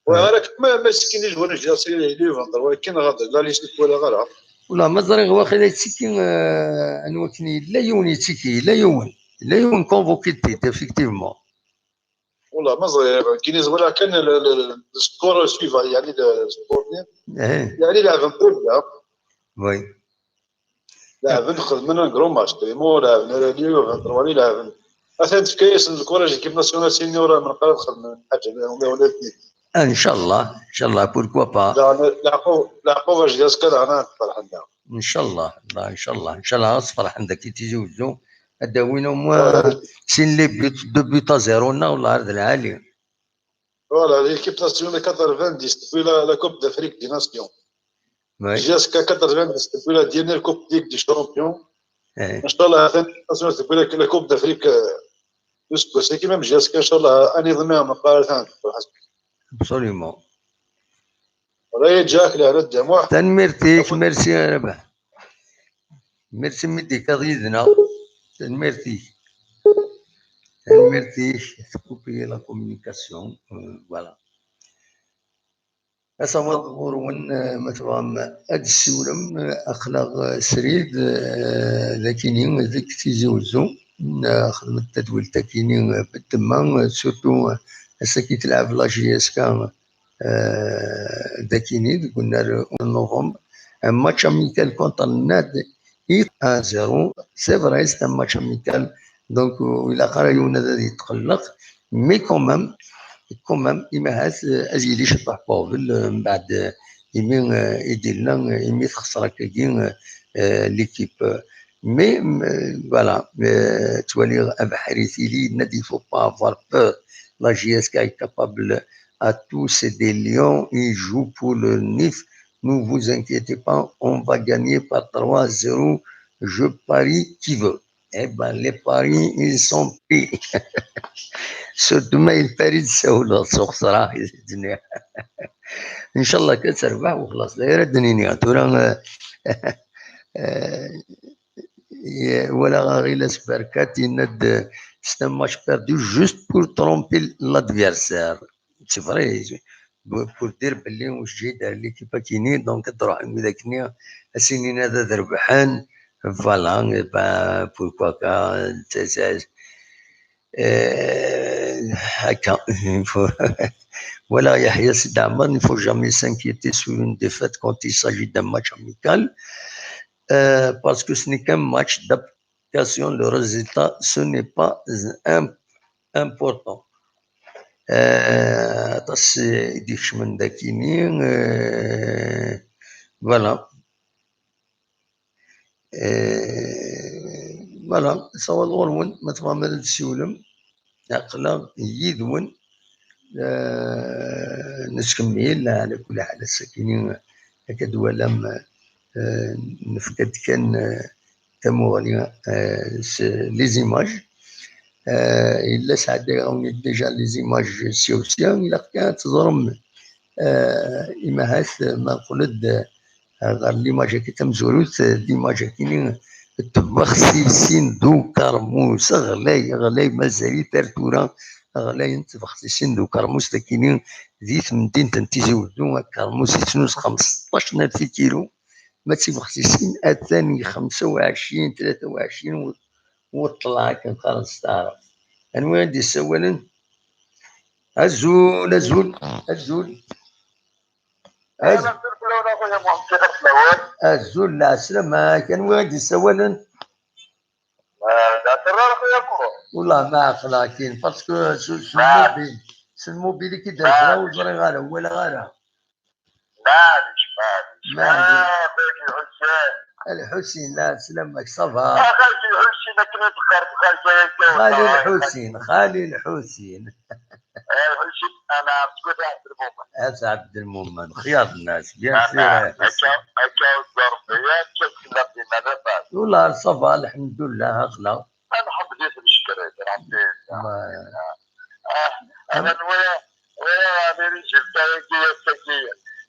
وراك ما، ما سكينيش ولا جا سير لي فاندر، ولكن غادي لا ليست ولا غيرها. والله ما زريغ واخا لا تسكي، آه، أنواكني لا يوني تسكي، لا يون. لا يون كونفوكيتي، effectivement. والله ما زال كاين زوين كان ال-، ال-، ال-، السكور سويفا، يعني ال-، السكور، إيه. يعني لعب مقبول، لا. Oui. لعب نخدم من كرو ماتش، كريمو لعب، نراليو لعب، نروالي لعب. أثناء تفكيس الكورة جي كيف ناسيونال سينيور من قريب خدم حاجة ولا، ولا اثنين. إن شاء الله، إن شاء الله، pourquoi pas. لا، لا، لعقوب، لعقوب جاز كذا أنا فرحان. إن شاء الله، لا، إن شاء الله، إن شاء الله غصفر عندك تيزي وزو. أداوينهم، آه، سين لي بيوت، deux buts à zéro، نا والله عرض العالي. Voilà, l'équipe nationale quatre-vingt-dix, depuis la, la Coupe d'Afrique des Nations. Oui. Jusqu'à quatre-vingt-dix, depuis la dernière Coupe de Ligue des Champions. إيه. إن شاء الله، هذا نصل depuis la, la Coupe d'Afrique, euh, jusqu'au cinquième, jusqu'à, إن شاء الله، أني ضمير مقارنة. Absolument. Voilà, يا جاك، لا رد، moi. Tanemmirt-ik, merci a Rabaḥ. Merci mi d-tekkaḍ yid-neɣ. Tanemmirt-ik. Tanemmirt-ik. Tkupi la communication. Euh, voilà. Asawaḍ ɣur-wen, eh, ma tebɣam ad d-tessiwlem, eh, aql-aɣ, eh, srid, eh, d akini deg Tizi Wezzu. Eh, xedmet tadwilt akini, eh, beddemma, eh, surtout, eh, ass-agi telɛeb la J S K, eh, d akini deg unnar un novembre. Un match amical contre Nad, un zéro. C'est vrai, c'est un match amical. Donc, euh, ilaq ara yiwen ad yetqelleq. Mais quand même, quand même, imi ahat, euh, ad yili Ceṭṭuḥ Pavel, euh, mbeɛd, euh, imi, euh, i d-yella, euh, imi texṣer akkagi, euh, euh, l'équipe. Mais, euh, voilà, euh, ttwaliɣ abeḥri tili yenna-d, il faut pas avoir peur. La J S K est capable à tous, c'est des lions, ils jouent pour le N I F. Ne vous inquiétez pas, on va gagner par trois zéro. Je parie qui veut. Eh ben, les paris, ils sont pris. Surtout ma yella Farid Saoula, s uxeṣra, i d-nniɣ. Inchallah, ad terbeḥ, u xlaṣ, d ayen ara d-nini. Tura, eh, eh, walaɣ Aɣilas Berkat, yenna-d, c'est un match perdu juste pour tromper l'adversaire. C'est vrai, pour dire belli ur teǧǧi-d ar l'équipe akini, donc ad d-ruḥen widak-nni, ad s-inin ad, ad rebḥen, voilà, eh ben, pourquoi pas, c'est, c'est, euh, akka, il faut, voilà, Yahya Sid Amar, il ne faut jamais s'inquiéter sur une défaite quand il s'agit d'un match amical, euh, parce que ce n'est qu'un match d'application, le résultat, ce n'est pas im-, important. Eh, aṭas i d-ikecmen dakini, eh, voilà. Eh, voilà, sawal ɣur-wen, ma tebɣam ad d-tsiwlem, aql-aɣ yid-wen. Eh, nettkemmil, ɛla kulli ḥal, ass-akini akka d-twalam, eh, nefka-d kan, eh, tamuɣli, eh, s les images. Eh, yella sɛeddayeɣ-awen-id déjà les images sya u sya, ilaq kan ad teẓrem, eh, imahat ma neqqel-d, eh, ɣer l'image-agi tamezwarut, eh, d image-agi n tbexsisin d ukermus, ɣlay, ɣlay, mazal-it ar tura, ɣlayent tbexsisin d ukermus dagini di temdint n Tizi Wezzu, akermus yettnuz xmesṭac n alef kilu, ma d tibexsisin atan i xemsa u ɛecrin, tlata u ɛecrin u, u ṭṭleɛ akken qqaren s taɛrabt. Anwa i d-yessawalen? Azul, azul, azul. Az-, Azul fell-awen a xuya Muḥend, kif lehwal? Azul, lɛeslama-k. Anwa i d-yessawalen? Ah, d aterrar a xuya Muḥend. Wallah ma ɛqleɣ-k-in, parce que s, s lmubil, s lmubil i k-id-rfeɣ, ur ẓriɣ ara, ur walaɣ ara. Maɛlic, maɛlic. Maɛlic. Ah, Xali Lḥusin. Lḥusin, lɛeslama-k, ça va? Ah, Xali Lḥusin, akken i d-teqqareḍ, Xali Lḥusin, Xali Lḥusin. Eh, Lḥusin, ana ɛerfeɣ Ɛebdelmumen. Ata Ɛebdelmumen, xyar nnas, bien sûr, eh, Lḥusin. Akka, akka, akka, Rebbi, akka, tella dinna, labas. Wallah, ça va, lḥemdullah, aql-aɣ. Ad nḥemd-it, ncekr-it, Rebbi. Ma- Ah, ana nwala, nwala les résultats-agi, ass-agi.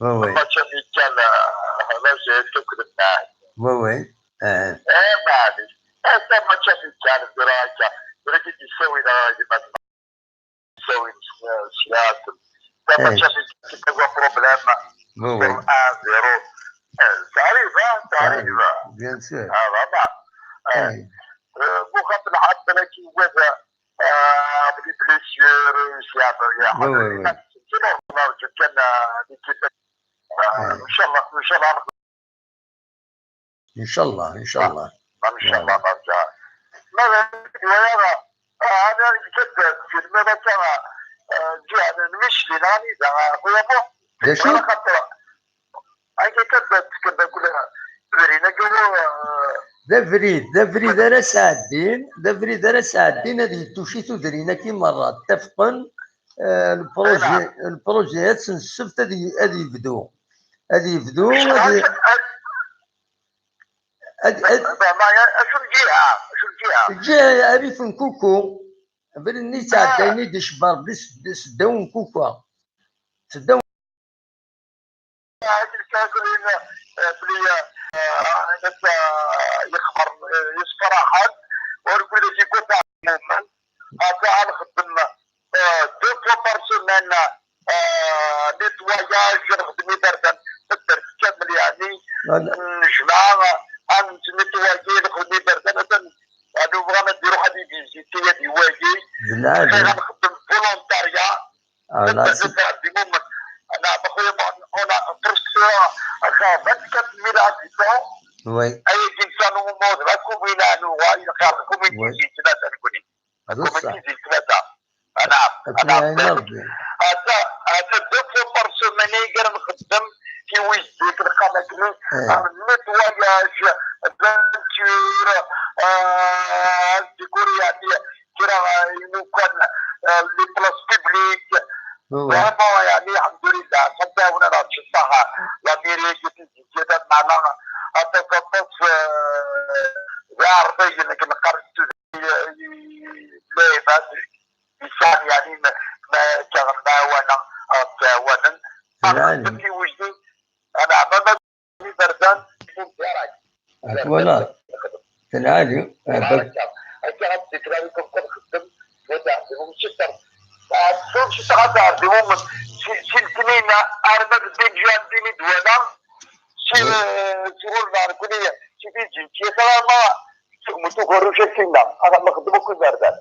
Oui, oui. Match amical, ah, la G S akked Nnaɛi. Oui, oui. Eh. Eh, maɛlic. Ass-a match amical, tura akka. Tura i d-yessawin, ah, gma-tneɣ. Yessawin s, s Seattle. Ta match amical, c'est pas un problème. Oui, oui. Sur un zéro. Eh, ça arrive, hein, ça arrive. Bien sûr. Ah, vraiment. Eh. Eh, bu xaṭer lḥal, balak, ah, les blessures, c'est normal, je tiens, ah, l'équipe. Ah, inchallah, inchallah. Inchallah, inchallah. Ah, inchallah, nerǧa. Ma d waya, ah, ana yekkat-d filmi akka, ah, ǧiɛen n Michelin, anida, ah, xuya Muḥ. D acu? Wala xaṭer. Akka kan ad tekked akk abrid-agi, eh, d abrid, d abrid ara sɛeddin, d abrid ara sɛeddin ad yettuci tudrin-agi merra, ttafqen, eh, lpruji, lpruji ass n ssebt ad y-, ad yebdu. Ad yebdu, ad y-, ad, ad, acu lǧiha, acu lǧiha? Lǧiha, rrif n Kuku, abrid-nni yettɛeddayen i d-icebber Rebbi s, s ddaw n Kuka. S ddaw Ad lkakulin, eh, belli, eh, ayen akka yexmer, eh, yessefraḥen, ur wid i yeggan Ɛebdelmumen. Akka ad nxeddem, eh, deux fois par semaine, eh, nettoyage, nxeddem iberdan, taddart kamel, yeɛni, ad nejmeɛ, ad nettnetwayi, nxeddem iberdan, atan, yeɛni, bɣan ad iruḥ ad iviziti, ad iwali. Xir ad nxeddem volontariat. Ah, là, c'est Ɛebdelmumen. Ana, ma xuya, on a presque, euh, vingt-quatre mille habitants. Oui. Ayagi netta n umuḍ, la commune-a, la commune n Tizi Tlata, nekkni. La commune n Tizi Tlata. Ana, ana, ata, ata deux fois par semaine ay gar nxeddem, tiwizi, lqalat-nni, nettoyage, peinture, euh, décorer, yeɛni, kra, euh, imukan, euh, les places publiques. Vraiment, yeɛni, lḥemdulillah, xeddawen ara tceṭṭax la mairie-agi, tizzit-agi, meɛna aṭas, aṭas, euh, d iɛerbiyen, akken neqqar s tudert, lɛibad, yesɛan, yeɛni, ma, ma, ttɛawanen, ad ttɛawanen. Ad xedmen tiwizi, anɛam, iberdan, ad twalaḍ. Tenɛali. Akka ad d-ikrari kan kan xeddem, wada, d umciṭer. Umciṭer ad d-ɛeddi, si, si letnin arma d ddin ǧan din i d-wala, si, si wulma nekni, si tiǧin, si yasama, si mutugaruc asinna, ad nxeddem akk iberdan.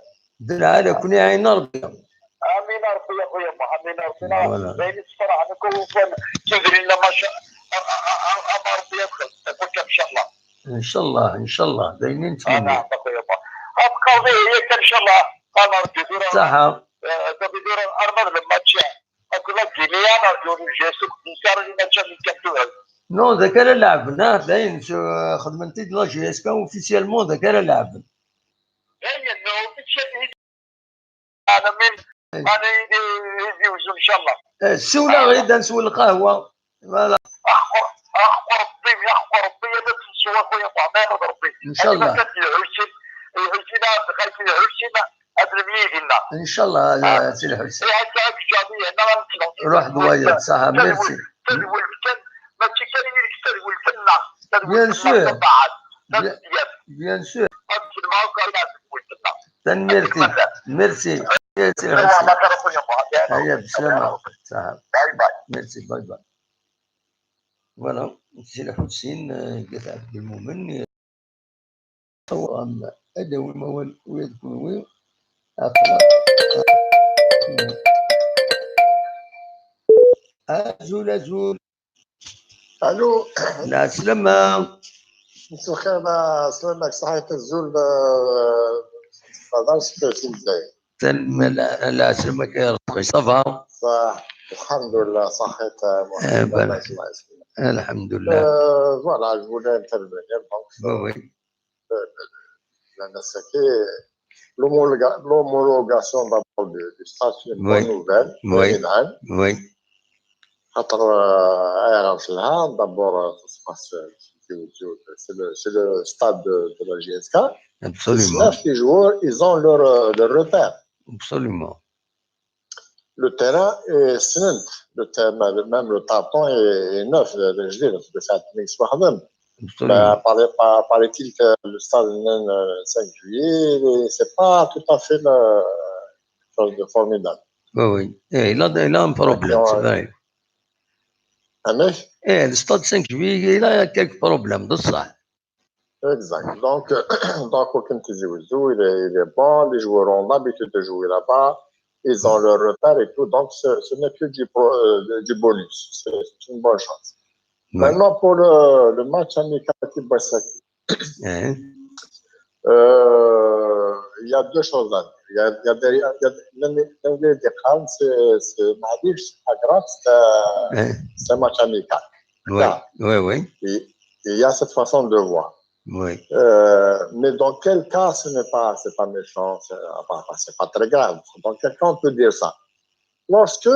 D lɛali, ad ken-iɛin Rebbi. Amin a Rebbi, a xuya Muḥ, amin a Rebbi. Voilà. D ayen yessefraḥen akk wufan, tudrin la maca, a, a, a, a, a Rebbi ad xellṣent akk akka, ncallah. Ncallah, ncallah, d ayen i nettmenni. Anɛam, a xuya Muḥ. Ad teqqareḍ ihi akka, ncallah, a Rebbi, tura. Ṣaḥa. Eh, Arma d lmatch akked la Guinea, nerǧu le G S K, nessaram les matchs amicaux tura. Non, d akka ara lɛeben, ah, dayen, s-, xedmen-t-id la G S K officiellement, d akka ara lɛeben. Dayen, officiellement. Alamin, ana idi, idi uzun, inchallah. Eh, siwel-aɣ-id ad neswel lqahwa. Voilà. Axeq Rebbi, axeq Rebbi, ad tt-neswa, a Muḥend, Rebbi. Inchallah. Ad tt-iɛussen, iɛussen, ad tt-iɛussen, ad nemyili dinna. Inchallah, a Sidi Ḥusin. Ruḥ d wayeḍ, ṣaḥa, merci. Tadwilt kan, mačči kan yid-k, tadwilt-nneɣ. Bien sûr. Bien sûr. Tanemmirt-ik. Merci. Merci. Aya, bslama. Saha. Merci, bye bye. Voilà. Sidi Ḥusin, euh, At Ɛebdelmumen, euh, ad awim awal ula d kenwi. Aql-aɣ. Azul, azul. Allô. Lɛeslama. مساء الخير، عسلامك، صحيت الزول، آه، ما هضرش في الجزائر. تم-، لا، لا، عسلامك يا ربي، ça va؟ صح، الحمد لله، صحيت، آه، محمد، الله يسلمك. الحمد لله. Euh, voilà, je voulais intervenir, donc, oui, oui. Euh, la N S K, l'homologa-, l'homologation d'abord du, du stade, c'est une bonne nouvelle. Oui. Oui. خاطر، آه، آه، عرفت لها، d'abord، آه، ça se passe، آه، c'est le, c'est le stade de, de la G S K. Absolument. Les joueurs, ils ont leur, euh, leur repère. Absolument. Le terrain est sain, le terrain, même le tapon est, est neuf, le, le, je dis, le, le, ça a été mis sur la même. Absolument. Bah, paraît, paraît, paraît-il que le stade, euh, cinq juillet, c'est pas tout à fait le, quelque chose de formidable. Oui, oui. Eh, il a, il a un problème, c'est vrai. Ah, mais? Eh, le stade cinq juillet, il a quelques problèmes, de ça. Exact. Donc, euh, donc, aucun Tizi Ouzou, il est, il est bon. Les joueurs ont l'habitude de jouer là-bas. Ils ont leur repère et tout. Donc, ce, ce n'est que du, pro-, euh, du bonus. C'est, c'est une bonne chose. Ouais. Maintenant, pour le, le match amical avec Boissaki, euh, il y a deux choses à dire. Il y a, il y a des, il y a des, c'est, c'est, معليش, c'est pas grave, c'est un, c'est un match amical. Oui, oui, oui. Et, et il y a cette façon de voir. Oui. Euh, mais dans quel cas ce n'est pas, c'est pas méchant, c'est, enfin, c'est pas très grave. Dans quel cas on peut dire ça? Lorsque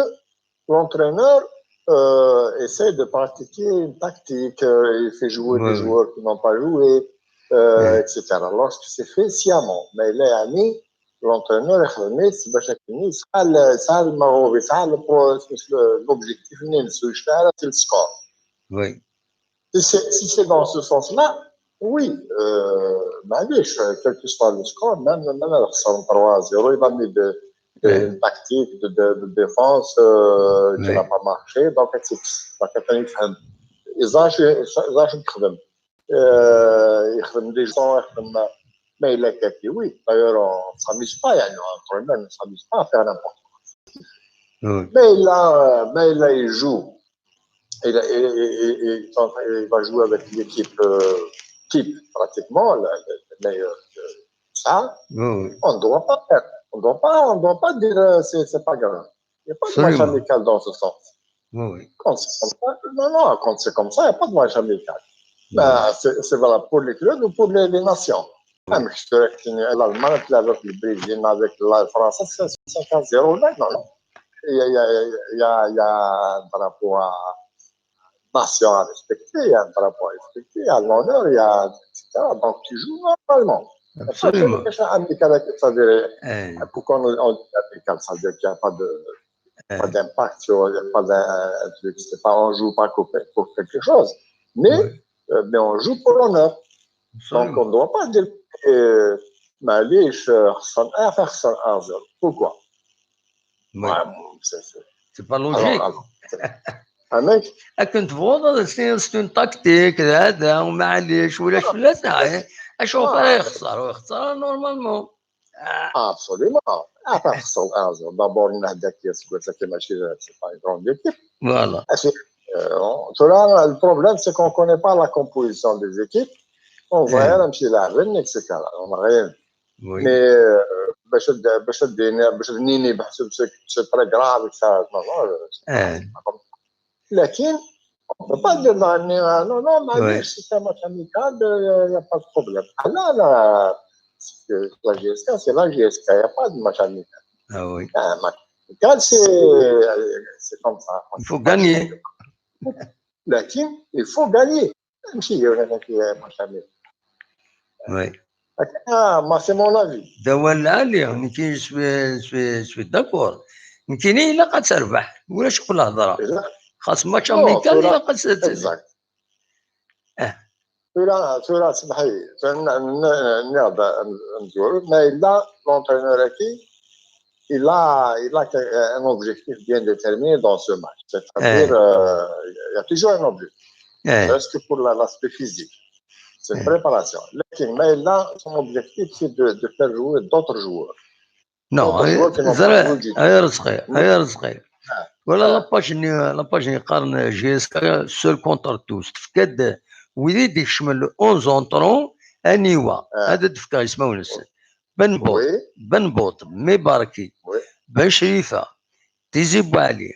l'entraîneur, euh, essaie de pratiquer une tactique, euh, il fait jouer des joueurs qui n'ont pas joué, euh, et cetera. Lorsque c'est fait sciemment, mais là, يعني, l'entraîneur يخدم باش يسعى ل-، يسعى المغلوب، يسعى ل-، l'objectif، يسعى le score. Oui. Si c'est, si c'est dans ce sens-là, oui, euh, معليش, quel que soit le score, même, même avec son trois zéro, il a mis de, de, une tactique de, de, de défense, euh, qui n'a pas marché, donc, et cetera. Donc, يخدم. يزاش، يزاش يخدم. Euh, يخدم des gens, يخدم، mais il a quelques, oui. D'ailleurs, on ne s'amuse pas, يعني, entre nous, on ne s'amuse pas à faire n'importe quoi. Mais là, mais là, il joue. Il, il, il, il, il va jouer avec l'équipe, euh, type, pratiquement, la, la, la meilleure, euh, ça. On ne doit pas faire. On doit pas, on doit pas dire, euh, c'est, c'est pas grave. Il n'y a pas de match amical dans ce sens. Quand c'est comme ça, non, non, quand c'est comme ça, il n'y a pas de match amical. Ben, c'est, c'est valable pour les clubs ou pour les, les nations. Même je te dis, l'Allemagne, avec le Brésil, avec la France, c'est cinq à zéro, là, non, non. Il y a, il y a, il y a, il y a un drapeau à nation à respecter, il y a un drapeau à respecter, il y a l'honneur, il y a, et cetera. Donc, tu joues normalement. Absolument. Amical, ça veut dire, pourquoi on, on dit amical, ça veut dire qu'il n'y a pas de, pas d'impact, tu vois, il n'y a pas d'un, un truc, c'est pas, on joue pas pour, pour quelque chose. Mais, euh, mais on joue pour l'honneur. Donc, on ne doit pas dire, euh, معليش, euh, خسرنا، آه، خسرنا un zéro. Pourquoi? C'est pas logique. Akken tebɣuḍ, c'est, c'est une tactique, d hada, معليش, ulac fell-as, ah, acu ara yexṣer, ur yexṣer ara normalement. Ah, absolument. Ah, pas forcément. D'abord, نهضة كي تقول لك ماشي، c'est pas une grande équipe. Voilà. Tu vois, le problème, c'est qu'on connaît pas la composition des équipes. On voit un petit la et cetera. On n'a rien. Oui. Mais, euh, باش د- باش ديني باش دنيني بحسب c'est très grave et cetera. Non, non, Ah, لكن on peut pas dire non, non, non, Ouais. c'est un match amical, il n'y a pas de problème. Ah là, là, c'est la J S K, c'est la J S K, il n'y a pas de match amical. Ah oui. Un match amical, c'est c'est comme ça. Il faut gagner. لكن il faut gagner. ماشي هي ولا كاين match amical. Oui. Ah, moi, c'est mon avis. D awal lɛali, nekki je suis, je suis, je suis d'accord. Nekkini ilaq ad terbeḥ, ulac akk lehḍra. Xas match amical ilaq ad terbeḥ. Exact. Ah. Tura, tura, سمحي, tura, n- n- نهضر, نقول, ما إلا l'entraîneur هاكي, il a, il a un objectif bien déterminé dans ce match. C'est-à-dire, Eh. euh, il y a toujours un objectif. Eh. Parce que pour la- l'aspect physique, c'est une Eh. préparation. لكن ما إلا, son objectif, c'est de, de faire jouer d'autres joueurs. Non, D'autres joueurs qui n'ont pas ẓra, joué du tout. ay Arezqi, ay Arezqi. Wala Ah. la page-nni, la page-nni qqaren J S K seul contre tous. Tefka-d wid i d-ikecmen le onze entrant, aniwa. Ah. Ad d-fkeɣ ismawen-nsen. Ben Bot, Oui, Ben Bot, Mibarki, oui. Ben Crifa, Tizi Bouali,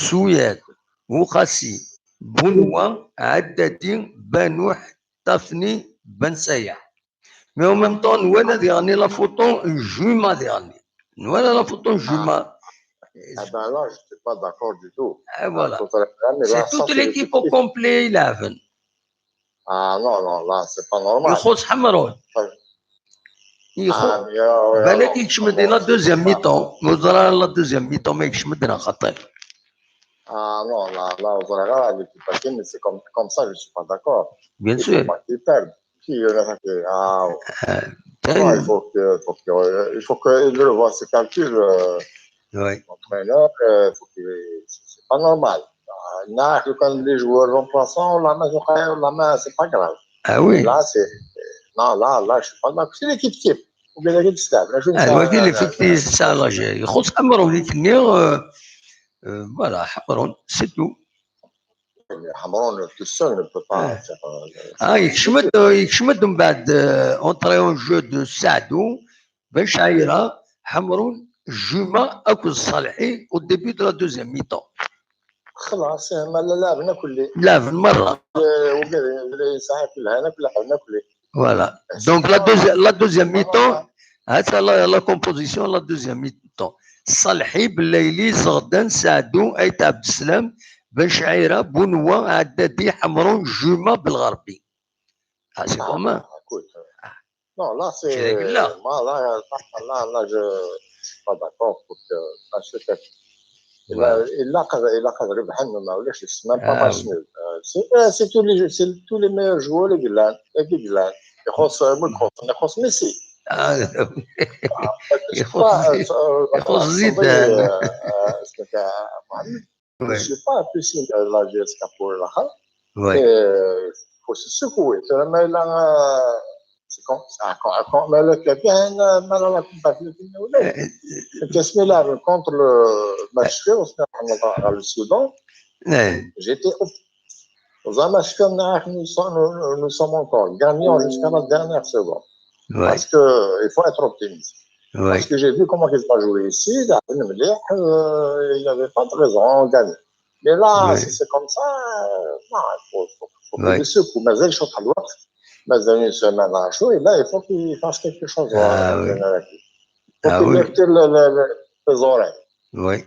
Souyad, Oukhassi, Bounoua, Haddadi, Banouh, Tafni, Ben Sayah. Mais en même temps, nwala diɣenni la photo n Juma diɣenni. Nwala la photo n Juma. Ah ben là, je suis pas d'accord du tout. Et voilà. Tout à fait. Mais là, C'est ça, toute c'est l'équipe au l'effectif. Complet i ileɛben. Ah non, non, là, c'est pas normal. Ixuṣṣ Ḥemrun. Ouais. Ixuṣṣ. Ah, mais, euh, ouais, Balak non, ikcem-d non, la c'est deuxième pas- mi-temps. Ur ẓriɣ ara la deuxième mi-temps ma ikcem-d neɣ xaṭi. Ah non, là, là, au Braga, l'équipe, mais c'est comme, comme ça, je suis pas d'accord. Bien Il sûr. Faut pas qu'ils perdent. Qui, euh, ah, Euh, ouais, il faut que, faut que, euh, il faut qu'il revoie ses calculs, euh, oui. l'entraîneur, euh, faut que, c'est pas normal. Ah, là, quand les joueurs remplaçants, la main, la main, c'est pas grave. Ah oui. Là, c'est, non, là, là, je suis pas d'accord. C'est l'équipe type. Ou bien l'équipe stable. Là, je ne Ah, sais oui, pas, il euh, effective, c'est ça, là, j'ai. Ixuṣṣ Ḥemrun, euh, euh, voilà, Ḥemrun, c'est tout. Mais Hamron tout seul ne peut pas Ouais. Faire, euh, Ah, yekcem-d, yekcem-d mbeɛd, euh, entrée en jeu de Saadou, Ben Chaira, Hamroun, Juma, akked Salhi au début de la deuxième mi-temps. خلاص, ma la laɛben akk-, Laɛben merra. euh, وقال لي ساعات كلها انا كلها حنا كلها. Voilà. Donc la deuxième, la deuxième mi-temps, هاتا la, la composition, la deuxième mi-temps. Salhi, Belaili, Zeɣdan, Saadou, Ait Abdeslam, Ben Chaira, Bounoua, Haddadi, Hamroun, Juma, Belgharbi. Ah, c'est pas mal. Écoute, non, là, c'est. C'est régulier. Moi, là, là, là, là, je ne suis pas d'accord pour que. Parce que il a, il a, il a, il a, c'est même pas Ah, match nul. Euh, c'est, euh, c'est tous les, c'est tous les meilleurs joueurs, les Guilan, les Guilan. يخص، ما يخص، يخص ميسي. Ah, Je sais يخص pas, زيد-، euh, euh, يخص attendez, زيدان. Euh, euh, ce que t'as, Mohamed, Ouais. Je suis pas impossible à la G S K pour la. Ouais. Euh, faut se secouer. C'est la, mais là, euh, c'est comme ça, quand, quand, mais le, le, bien, euh, mais là, la Coupe d'Afrique, Euh, qu'est-ce qu'il a contre le match, on se met dans le Soudan, ouais. J'étais au, dans un match comme ça, nous sommes, nous, nous sommes encore gagnants jusqu'à la dernière seconde. Ouais. Parce que il faut être optimiste. Ouais. Parce que j'ai vu comment ils ont joué ici, là, euh, il n'y avait pas de raison, on gagne. Mais là, Ouais. Si c'est comme ça, euh, non, il faut, faut, faut Ouais. qu'il secoue. Mais je suis à l'ouest, mais dans une semaine à chaud, et là, il faut qu'il fasse quelque chose. Ah, euh, oui. Il faut Ah, qu'il oui. Retire le, le, le, les oreilles. Oui,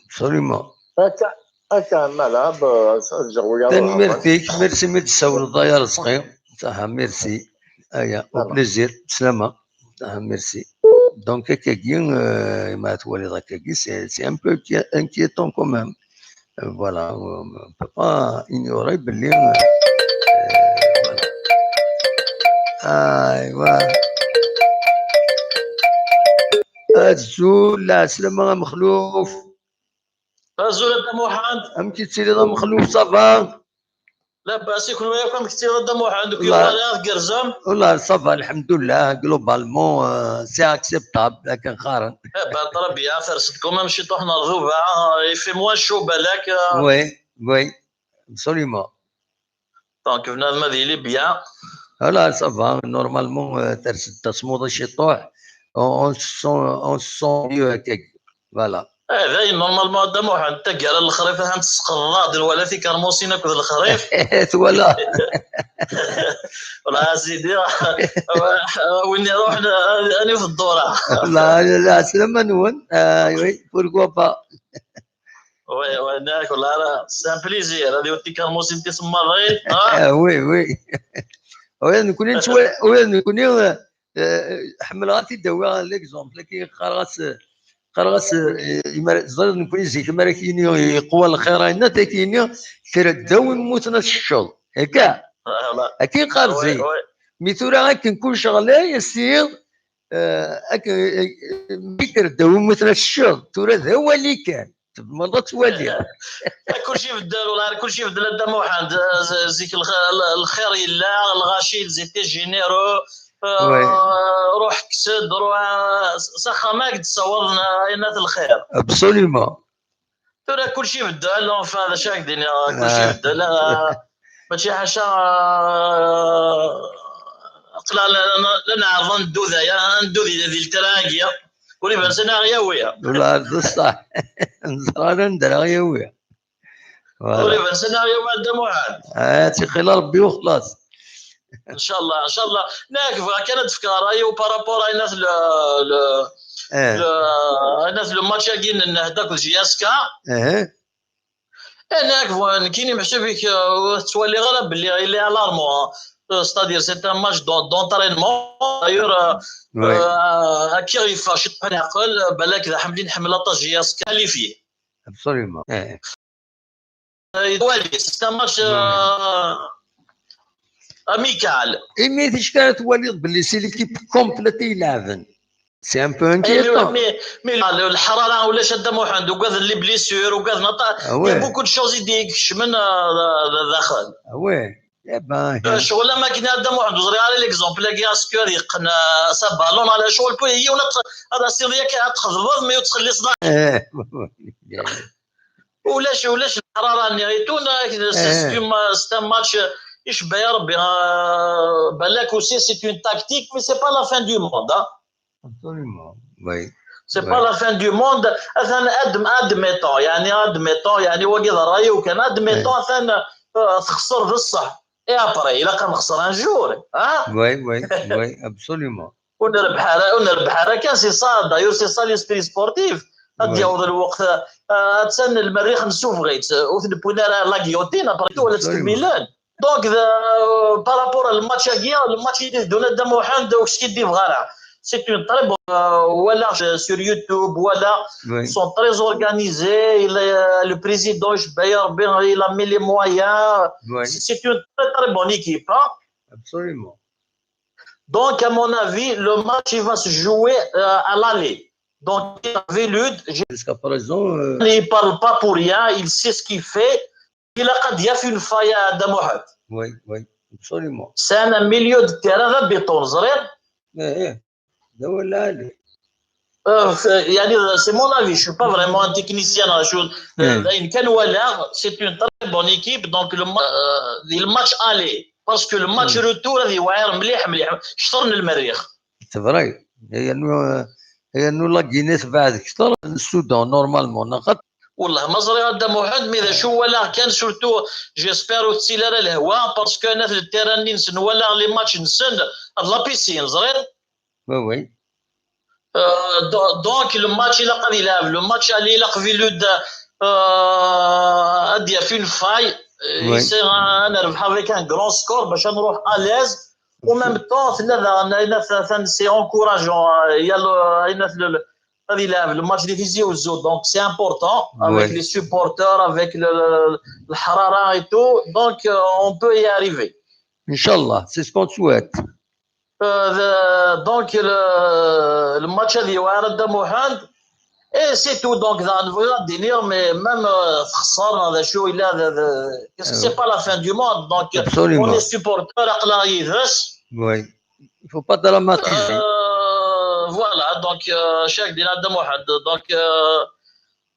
absolument. هكا، هكا مالا، ب-، je regarde. Tanemmirt-ik, merci mi d-tessawleḍ ay Arezqi. Saha, merci. Aya, au Salam. Plaisir. Slama. Saha, merci. Donc, akkagi, euh, ma twaliḍ akkagi, c'est, c'est un peu inquié-, inquiétant quand même. Euh, voilà, on ne peut pas ignorer belli, euh, euh, voilà. Aywa. Azul, lɛeslama a Mexluf. Azul a Dda Muḥend. Amek i tettiliḍ a Mexluf, ça va? Labas, i kenwi akk, amek tettiliḍ a Dda Muḥend? Deg Wallah. Iwala tgerrzem? Wallah, ça va, alhamdoulilah, globalement, euh, c'est acceptable, akken qqaren. Eh ben, très bien, ters-d quand même ciṭuḥ n rrḍuba, il fait moins chaud balak. Euh, Oui, oui, absolument. Donc, bnadem ad yili bien. Voilà, ça va, normalement, euh, ters-d tasmuḍi ciṭuḥ. On, on se sent, on se sent mieux هكاك. Voilà. Eh, dayen, normalement, a Dda Muḥend, taggara n lexrif, ahan tesqeḍeḍ-aɣ-d wala tikermusin akked lexrif. Twala. Wala a sidi, win iruḥen, ad yaf ddura. La, la, la, slama-nwen. Ah, oui, pourquoi pas. Oui, oui, nekk, wala, c'est un plaisir. Ad yaf tikermusin tisemmaḍin, ah. Ah, oui, oui. Oui, nekkni nettwa-, oui, nekkni, euh, ḥemmleɣ ad t-id-awiɣ l'exemple. Akken qqareɣ-as, qqareɣ-as, eh, imar-, teẓriḍ, nekkni zik mi ara k-yini yeqwa lxir, ayna ad k-yini kra ddaw immuten ad teččeḍ. Akka? Akken qqar zik. Mi tura akken kullec ɣlay, a sidi, eh, akken, eh, mi kra ddaw immuten ad teččeḍ, tura d awali kan. Tebmeḍ ad twali. Kulci ibeddel, wala kulci ibeddel a Dda Muḥend. Z-, zik lx-, l-, lxir yella, lɣaci, ils étaient généreux. Euh, ruḥ kkes-d, ruḥ, euh, s-, s axxam ad k-d-ssawaḍen, euh, ayen at lxir. Absolument. Tura kulci ibeddel, enfin, d acu ad k-d-iniɣ, kulci ibeddel, euh, mačči ḥaca, euh, aql-aɣ la, la, la nɛerreḍ ad neddu d aya, ad neddu di, di lettra-agi. Ur iban sani ara ɣ-yawi. Wala, d ṣṣeḥ. Neẓra ara anda ara ɣ-yawi. Voilà. Ur iban sani ara ɣ-yawi a Dda Muḥend. Ah, ttixil Rebbi u xlaṣ. Ncallah, ncallah. Nekk bɣiɣ kan ad d-fkeɣ ṛṛay-iw par rapport à ayen at le, le, le, ayen at le match-agi n Ennehda akked J S K. Eh, nekk bɣiɣ, nekkini meḥsub-ik, euh, ur tettwaliḍ ara belli il est alarmant, hein. Euh, c'est-à-dire, c'est un match d'en-, d'entraînement. D'ailleurs, euh, euh, akka yeffeɣ ciṭ n leɛqel, balak d aḥemli nḥemmel aṭas J S K qualifié. Absolument. Eh. Euh, c'est un match, euh, amical. Imi ticki ara twaliḍ belli c'est l'équipe complète i ileɛben. C'est un peu inquiétant. Mais, mais, mais la, le, le ḥrara, ulac a Dda Muḥend, ugaden les blessures, ugaden aṭas. Ah ouais. Il y a beaucoup de choses i d-ikecmen, euh, d-, d-, daxel. Ah ouais. Eh ben, euh, ccɣel am akken a Dda Muḥend, ur ẓriɣ ara l'exemple-agi, est-ce que ad yeqqen, euh, s aballon, ala ccɣel, yiwen ad t-, ad as-tiniḍ yakan ad txedmeḍ, mais ur txelliṣeḍ ara. Eh, ulac, ulac lḥrara-nni et tout, c'est, c'est un ma-, c'est un match, icebba ya Rebbi, euh, balak aussi, c'est une tactique, mais c'est pas la fin du monde, hein. Absolument, oui. C'est pas la fin du monde. Atan ad-, admettons, يعني, admettons, يعني, wagi d ṛṛay-iw kan. Admettons, atan, euh, texṣer d ṣṣeḥ. Et après, ilaq ad nexṣer un jour, hein? Oui, oui, oui, absolument. Ur nrebbeḥ ara, ur nrebbeḥ ara kan, c'est ça, d'ailleurs, c'est ça l'esprit sportif. Ad d-yaweḍ lweqt, euh, attan lmerrix nessufeɣ-itt, ur t-newwin ara la guillotine, après tout, ad tt-kemmilen. Donc, euh, par rapport à le match-agi, le match i d-iteddun a Dda Muḥend, ur skiddib ara. C'est une très bonne, euh, walaɣ sur YouTube, walaɣ, ils sont très organisés, il est, euh, le président, icebba ya Rebbi, il a mis les moyens. C'est, c'est une très, très bonne équipe, hein. Absolument. Donc, à mon avis, le match, il va se jouer, euh, à l'aller. Donc, il a Velud, jusqu'à présent, euh, il parle pas pour rien, il sait ce qu'il fait. Ilaq ad d-yaf une faille a Dda Muḥend. Oui, oui, absolument. C'est un milieu de terrain d abiṭun, ẓriɣ. Eh, eh. D awal lɛali. Euh, c'est, يعني, c'est mon avis, je suis pas vraiment un technicien, hein, je, euh, d ayen kan walaɣ, c'est une très bonne équipe, donc le ma-, euh, le match aller, parce que le match retour, ad yewɛir mliḥ, mliḥ, kter n lmerrix. C'est vrai. Yernu, yernu la Guinée tebɛed kter n Soudan, normalement, neɣ Wellah, ma ẓriɣ a Dda Muḥend, mi d acu walaɣ kan, surtout, j'espère ur tettili ara lehwa, parce que anat le terrain-nni-nsen, walaɣ les matchs-nsen, d la piscine, ẓriɣ. Oui, oui. Euh, do-, donc, le match, ilaq ad ilɛeb, le match aller, ilaq Velud, euh, ad d-yaf une faille, euh, oui, essayer ad nerbeḥ avec un grand score, bac ad nruḥ à l'aise, en même temps, tella daɣen, ayen at-, atan, c'est encourageant, euh, il y a le, ayen at-, le, le, ad ilɛeb le match di Tizi Wezzu, donc c'est important, avec les supporters, avec le, le, le ḥrara et tout, donc, euh, on peut y arriver. Inch'Allah, c'est ce qu'on souhaite. Euh, the, donc, le, le match ad yewɛer a Dda Muḥend, et c'est tout, donc, daɣen bɣiɣ ad d-iniɣ, mais même, euh, texṣer, neɣ d acu yella, the, the, qu'est-ce que c'est pas la fin du monde, donc, absolument, on est supporter, aql-aɣ yid-s. Oui. Il faut pas dramatiser. Euh, voilà, donc, euh, acu ara k-d-iniɣ a Dda Muḥend, donc, euh,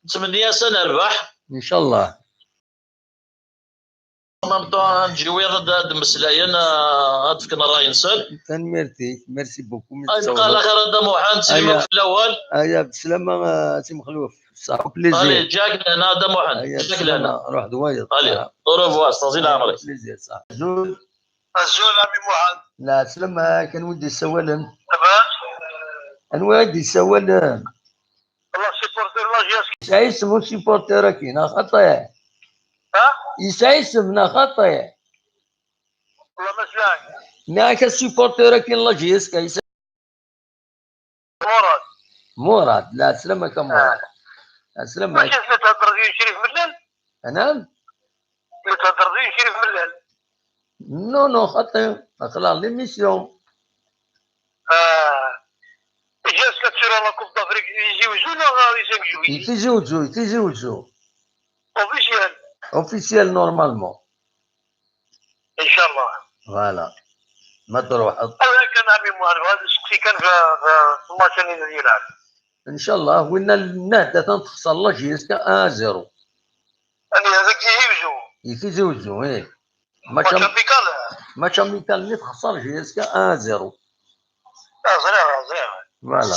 nettmenni-as ad nerbeḥ. Inch'Allah. même temps, ad njiwiḍ ad, ad d-mmeslayen, ah, ad fken ṛṛay-nsen. Tanemmirt-ik, merci beaucoup, mi ay, d-tessawleḍ. Lqal axir a Dda Muḥend, aya, slima fell-awen. Aya, bselama, ah, Si Mexluf. Ṣaḥ, plaisir. Allez, ǧǧak lehna a Dda Muḥend, aya, ǧǧak lehna. Bselama, ruḥ d wayeḍ. Allez, au revoir, s taẓi leɛmer-ik. Plaisir, ṣaḥ. Azul. Azul a mmi Muḥend. Lɛeslama, kan wi d-yessawalen? Anwa i d-yessawalen? Wallah, supporter la J S K. Yesɛa isem usupporter-agi, neɣ xaṭi? Ha? Yesɛa isem, neɣ xaṭi? Wallah, ma sliɣ. Nniɣ-ak asupporter-agi n la J S K, yesɛa Murad. Murad, lɛeslama-k a Murad. Ah. Lɛeslama-k. Mačči la thedreḍ d Crif Mellal? Anam? La thedreḍ d Crif Mellal? Non, non, xaṭi. Aql-aɣ l'émission. Ah. J S K tura la Coupe d'Afrique, Tizi Ouzou neɣ di Tizi Ouzou? Di Tizi Ouzou, di Tizi Ouzou. Officiel. Officiel, normalement. Inchallah. Voilà. Ma truḥeḍ. Awi kan a mmi Muḥend, bɣiɣ ad nseqsi kan ɣef, ɣef, ɣef lmatch-nni i yellan. Inchallah, winna Nahda ad texṣer la J S K un à zéro. Ani, hada i Tizi Ouzou? I Tizi Ouzou, ih. Match am-, match amical? Match amical-nni texṣer J S K un à zéro. Ah, ẓriɣ, ẓriɣ. Voilà.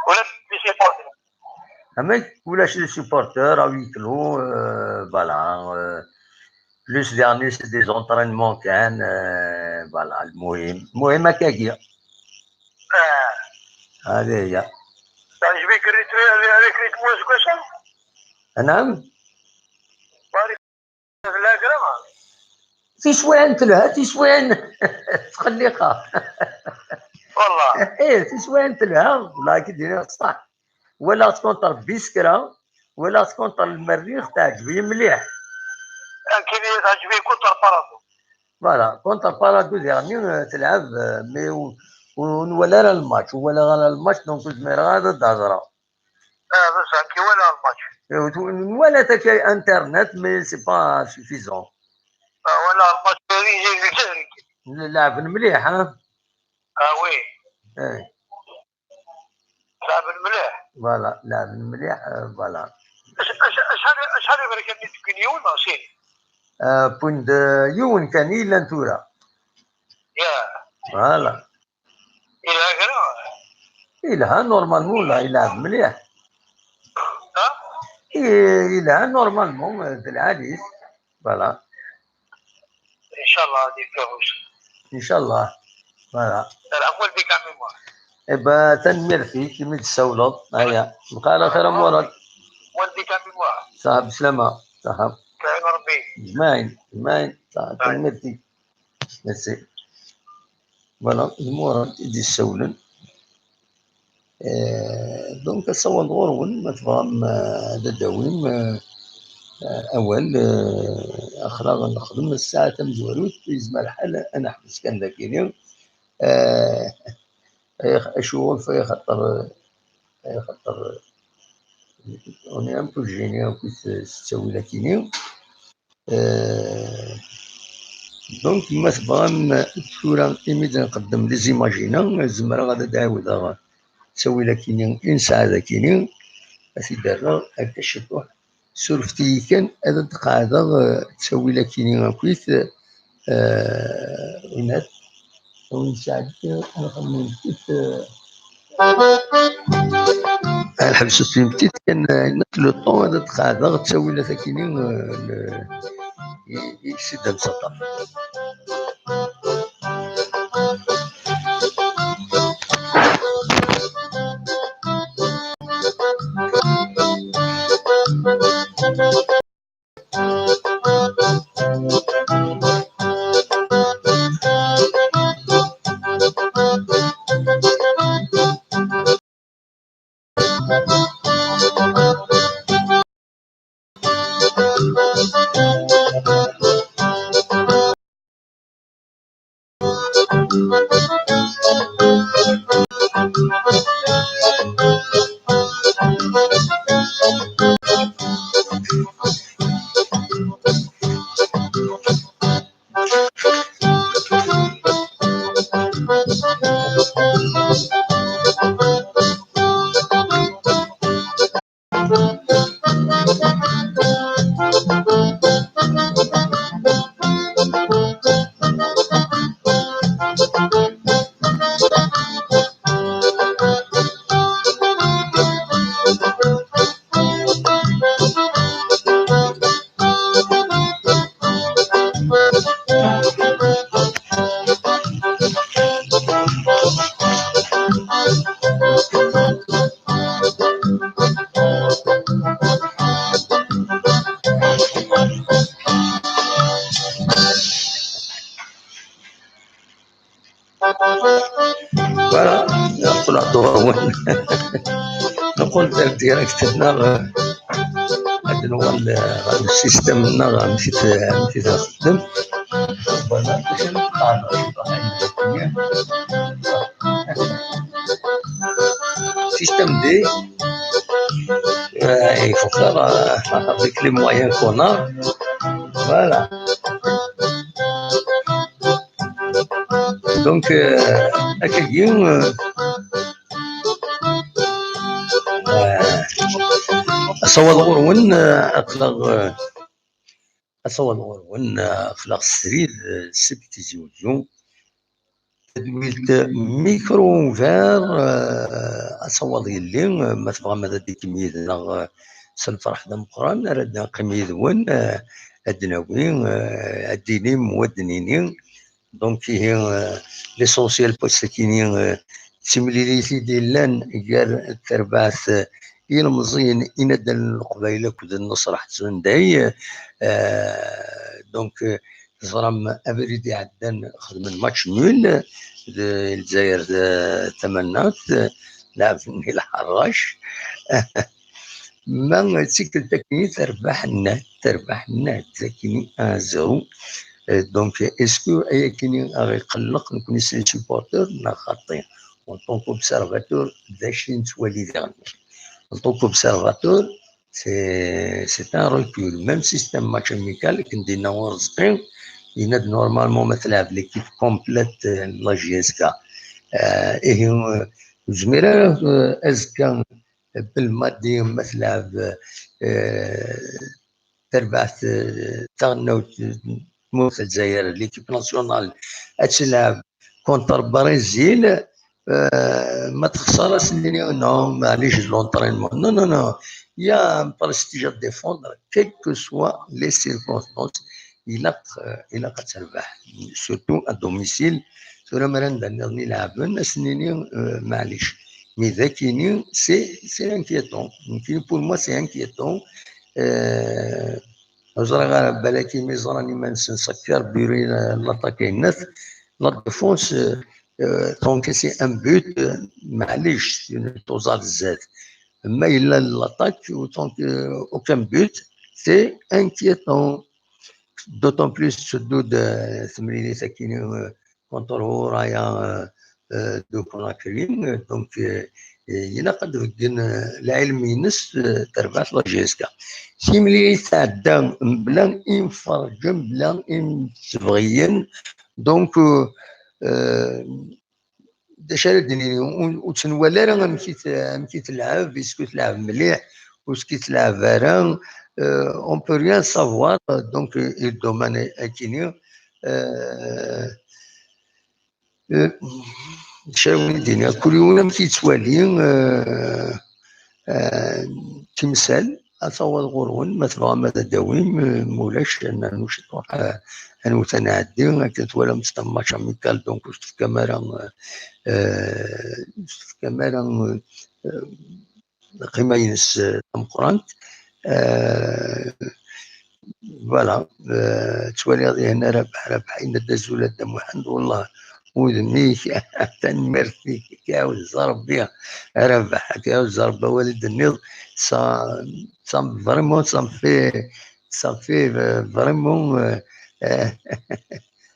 Ulac les supporters. Amek? Ulac les supporters, à huis clos, euh, voilà, euh, plus dernier, c'est des entraînements kan, euh, voilà, المهم. المهم, akkagi. Ah. Allez, ya. Teɛjeb-ik rrit-, rrit-, rrit-, rrit-, Anam? Tella kra? Tiswiɛin telha, tiswiɛin tqelliqa. Wallah. Eh, tiswiɛin telha, la k-d-iniɣ ṣṣeḥ. Walaɣ-tt contre Biskra, walaɣ-tt contre Lmerrix, teɛǧeb-iyi mliḥ. Akken i teɛǧeb-iyi contre Parado. Voilà, contre Parado diɣenni, eh, telɛeb, eh, mais ur, ur nwala ara lmatch, ur walaɣ ara lmatch, donc ur zmireɣ ara ad d-hedreɣ. Ah, bas, nekk walaɣ lmatch. Eh, tu-, nwala takay internet, mais c'est pas suffisant. Ah, walaɣ lmatch, eh, eh, eh, eh. Lɛeben mliḥ, ha? Ah, oui. Eh. Lɛeben mliḥ. Voilà, lɛeben mliḥ, eh, voilà. Ac-, ac-, acḥal, acḥal iberkan i d-wwin, yiwen neɣ sin? Eh, point de, yiwen kan i yellan tura. Ya. Voilà. Yelha kra? Yelha, normalement, la, yelɛeb mliḥ. Ha? I-, yelha, normalement, d lɛali-s. Voilà. Inchallah, ad yefk afus. Inchallah. Voilà. Terḥem waldik a mmi Muḥ. Eh ben, tanemmirt-ik imi d-tessawleḍ. Aya. Bqa ɛla xir a Murad. Waldik a mmi Muḥ. Saḥa, bslama. Saḥa. Krim Rebbi. Jmaɛin, jmaɛin. Saḥa, tanemmirt-ik. Merci. Voilà, d Murad i d-yessawlen. Eh, donc, asawaḍ ɣur-wen, ma tebɣam, eh, ad d-tawim, eh, eh, awal, eh, axraɣ ad nexdem ssaɛa tamezwarut, yezmer lḥal ad neḥbes kan dagini. Eh, eh, acu ɣef, axaṭer, eh, axaṭer, on est un peu gêné akked s ttawil akini. Euh, donc, ma tebɣam tura imi d-nqeddem les images-ina, zemreɣ ad d-ɛiwdeɣ ttawil akini i nesɛa dakini, ad t-id-rreɣ akka ciṭuḥ. Surfet-iyi kan ad d-qeɛdeɣ, eh, ttawil akini akkit, eh, winat. Win sɛeddi, ad xedmen tit, eh, ad ḥebset tin tit kan, eh, le temps ad d-qeɛdeɣ ttawilat akini, eh, le, i, i, si Dda Mseṭṭaf. Voilà, aql-aɣ ɣur-wen. Nqul-d ar direct-nneɣ, ad nuɣal ɣer usistem-nneɣ, amek i t-, amek i t-nxeddem. Voilà, d acu ara d-qqaren? Système D, euh, il faut faire, euh, avec les moyens qu'on a. Voilà. Donc, euh, akkagi, euh, euh, asawaḍ ɣur-wen, euh, aql-aɣ, euh, asawaḍ ɣur-wen, euh, aql-aɣ srid, euh, seg Tizi Wezzu. Tadwilt Micro Ouvert, euh, asawaḍ yelli, euh, ma tebɣam ad d-teqqim yid-neɣ, euh, s lferḥ d ameqqran, ara d-neqqim yid-wen, euh, ad d-nawi, euh, ad d-tinim u ad d-nini. Donc, ihi, euh, l'essentiel n wass-akini, euh, d timlilit i d-yellan gar terbaɛt, euh, ilemẓiyen inaddalen n Leqbayel akked Nneṣreḥ Zunday, euh, donc, euh, teẓram abrid iɛeddan xedmen match nul d Lezzayer d Tamannaɣt, lɛebden i lḥerrac. Ma d tikkelt akkin terbeḥ nnat, terbeḥ nnat akkin un zéro. Euh, donc, est-ce que ayakini aɣ-iqelleq nekni s les supporters neɣ xaṭi? En tant qu'observateur, d acu i nettwali diɣen? En tant qu'observateur, c'est, c'est un recul. Même système match amical, akken d-yenna Urezqi, yenna-d normalement ma tleɛb l'équipe complète, euh, n la J S K. Euh, ihi, euh, ur nezmir ara, euh, azekka, euh, Belmadi ma tleɛb, euh, terbaɛt, euh, taɣelnawt, euh, tmurt n Lezzayer, l'équipe nationale, ad tleɛb contre Brésil, euh, ma texṣer, ad s-nini, non, معليش, de l'entraînement. Non, non, non. Il y a un prestige à défendre, quelles que soient les circonstances. Ilaq, euh, ilaq ad terbeḥ, surtout à domicile. Tura ma ara nda nniḍen ilɛaben, ad s-nini, euh, معليش. Mais d akini, c'est, c'est inquiétant. Nekini, pour moi, c'est inquiétant. Euh, ur ẓriɣ ara, balak imi ẓran iman-nsen ça carbure l'attaque-nnek, la défense, euh, euh, t'encaisses un but, euh, معليش, tu ne t'osas zad. Ma yella l'attaque, autant que, euh, aucun but, c'est inquiétant. D'autant plus, tetteddu-d, euh, temlilit akkin, euh, contre Huraya, euh, euh, de Conakry. Donc, euh, euh, ilaq ad d-beggen, euh, lɛilm-ines, euh, terbaɛt la J S K. Timlilit tɛedda mebla imferrǧen, mebla imsebɣiyen. Donc, euh, euh, d acu ara d-nini? Ur, ur tt-nwala ara amek i t-, amek i telɛeb, est-ce que telɛeb mliḥ, est-ce que telɛeb ara, euh, on peut rien savoir, donc, euh, i ddumane akini, euh, euh, d acu ara wen-d-iniɣ, kul yiwen amek i yettwali, euh, euh, timsal, ad taweḍ ɣur-wen, ma tebɣam ad d-tawim, euh, ma ulac, ad nernu ciṭuḥ, euh, ad nwet ad nɛeddi, akken twalam c'est un match amical, donc ur s-tefkam ara, euh, euh, ur s-tefkam ara, euh, lqima-ines, euh, tameqqrant. Euh, voilà, euh, ttwaliɣ dihin a Rabaḥ, Rabaḥ yenna-d azul a Dda Muḥend, wellah, udem-ik, tanemmirt-ik, ad k-iɛawez Rebbi, a Rabaḥ, ad k-iɛawez Rebbi, awal i d-tenniḍ, ça, ça, vraiment, ça me fait, ça me fait, euh, vraiment, euh, euh,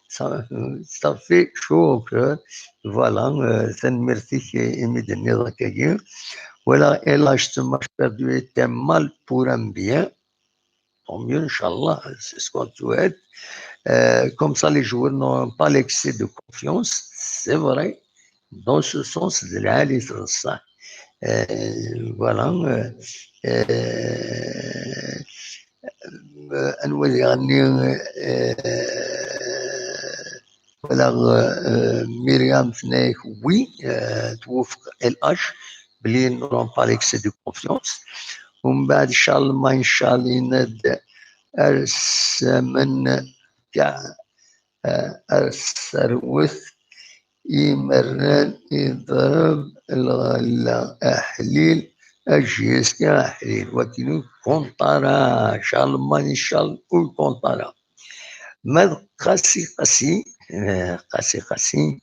ça, ça me fait chaud au cœur. Voilà, euh, tanemmirt-ik imi d-tenniḍ akkagi. Voilà, et là, ce match perdu était mal pour un bien. Tant mieux, Inch'Allah, c'est ce qu'on souhaite. Euh, comme ça, les joueurs n'auront pas l'excès de confiance, c'est vrai. Dans ce sens, d lɛali, c'est ça. Euh, voilà, euh, euh, euh, anwa diɣen-nni, euh, walaɣ, euh, Myriam tenna-yak oui, euh, twufeq L H, belli n'auront pas l'excès de confiance. Umbeɛd Charlemagne Charles yenna-d ar samen ka, euh, ar serwet imerran iḍreb lɣella aḥlil ajiski aḥlil. Wakken ur compte ara, Charlemagne Charles ur compte ara. Ma d Qasi Qasi, euh, Qasi Qasi,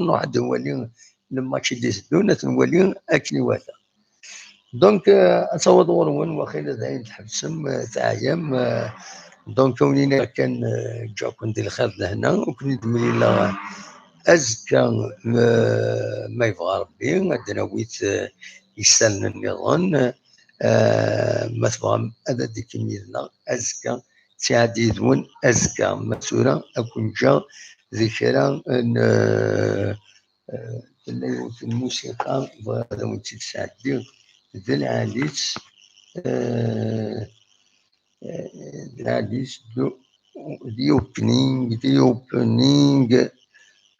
nruḥ ad nwali lmatch i d-iteddun, ad t-nwali akken iwata. Donc, euh, ad taweḍ ɣur-wen, waqila d ayen tḥebsem, euh, teɛyam, euh, donc, ad wen-iniɣ kan, euh, ǧǧiɣ-ken di lxir d lehna, ur ken-id-mlileɣ azekka, euh, ma yebɣa Rebbi, ad d-nawi, euh, isallen nniḍen, euh, ma tebɣam ad d-tekim yid-neɣ azekka, ttiɛad yid-wen azekka, ma tura ad ken-ǧǧeɣ di kra n, euh, euh, tella yiwet n lmusiqa, bɣiɣ ad awen-tt-id-sɛeddiɣ, d lɛali-tt, euh, euh, d lɛali-tt, d, d opening, d opening,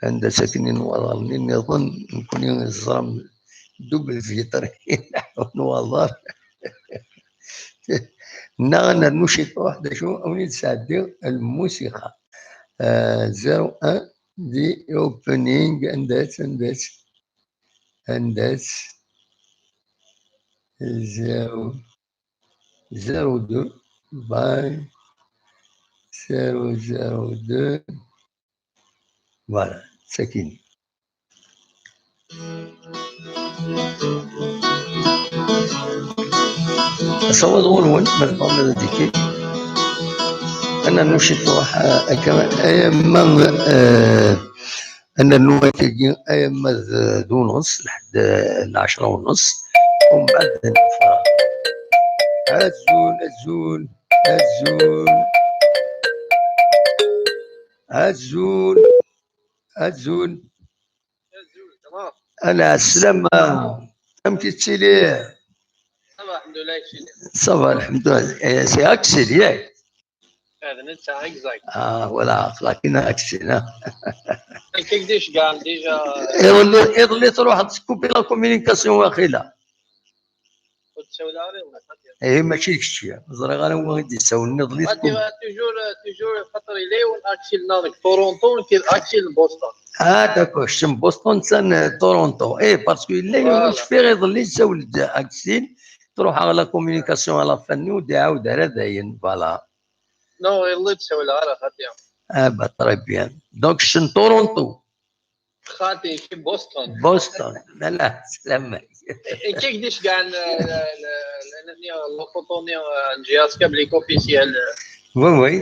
anda-tt akken i nwaḍar-nni nniḍen, nekkni teẓram double vitrine, nwaḍar. Neɣ ad nernu ciṭuḥ, d acu, ad wen-id-sɛeddiɣ lmusiqa. Euh, zéro un, di opening, anda-tt, anda-tt, anda-tt? Zéro, zéro deux, by zéro zéro deux. Voilà, d tagi. Asawaḍ ɣur-wen, ma tebɣam ad d-ikki. Ad nernu ciṭuḥ, ah, akka, ay, ma, euh, Ad nernu akkagi alamma d, d unṣeṣ, lḥedd, eh, lɛecṛa unṣeṣ, umbeɛd ad neffeɣ. Azul, azul, azul. Azul, azul. Ala, ɛeslama. Amek i tettiliḍ? Ça va, lḥemdullah. Eh, c'est Axel, yak? Ah, d netta, exact. Ah, voilà, aql-aken Axel, ah. Akka i d-iceggɛen déjà. Iḍelli, iḍelli truḥeḍ tkupi la communication, waqila. Ur Ihi mačči d kečč, ẓriɣ ara wa i d-yessawlen iḍelli. Toujours, toujours, xaṭer yella yiwen Axel-nneɣ deg Toronto, nekk d Axel n Boston. Ah, d'accord, kečč n Boston, netta n Toronto. Eh, parce que yella yiwen cfiɣ iḍelli, yessawel-d Axel, truḥ ɣer la communication à la fin, ur d-iɛawed ara dayen, voilà. Non, iḍelli d-sawleɣ ara xaṭi. Ah, bah, très bien. Donc, kečč n Toronto. Xaṭi, kečč n Boston. Boston. La, la, slam. Nekk i k-d-iceggɛen, la, la, la, la, la photo-nni, euh, n J S K Blick officiel. Oui, oui.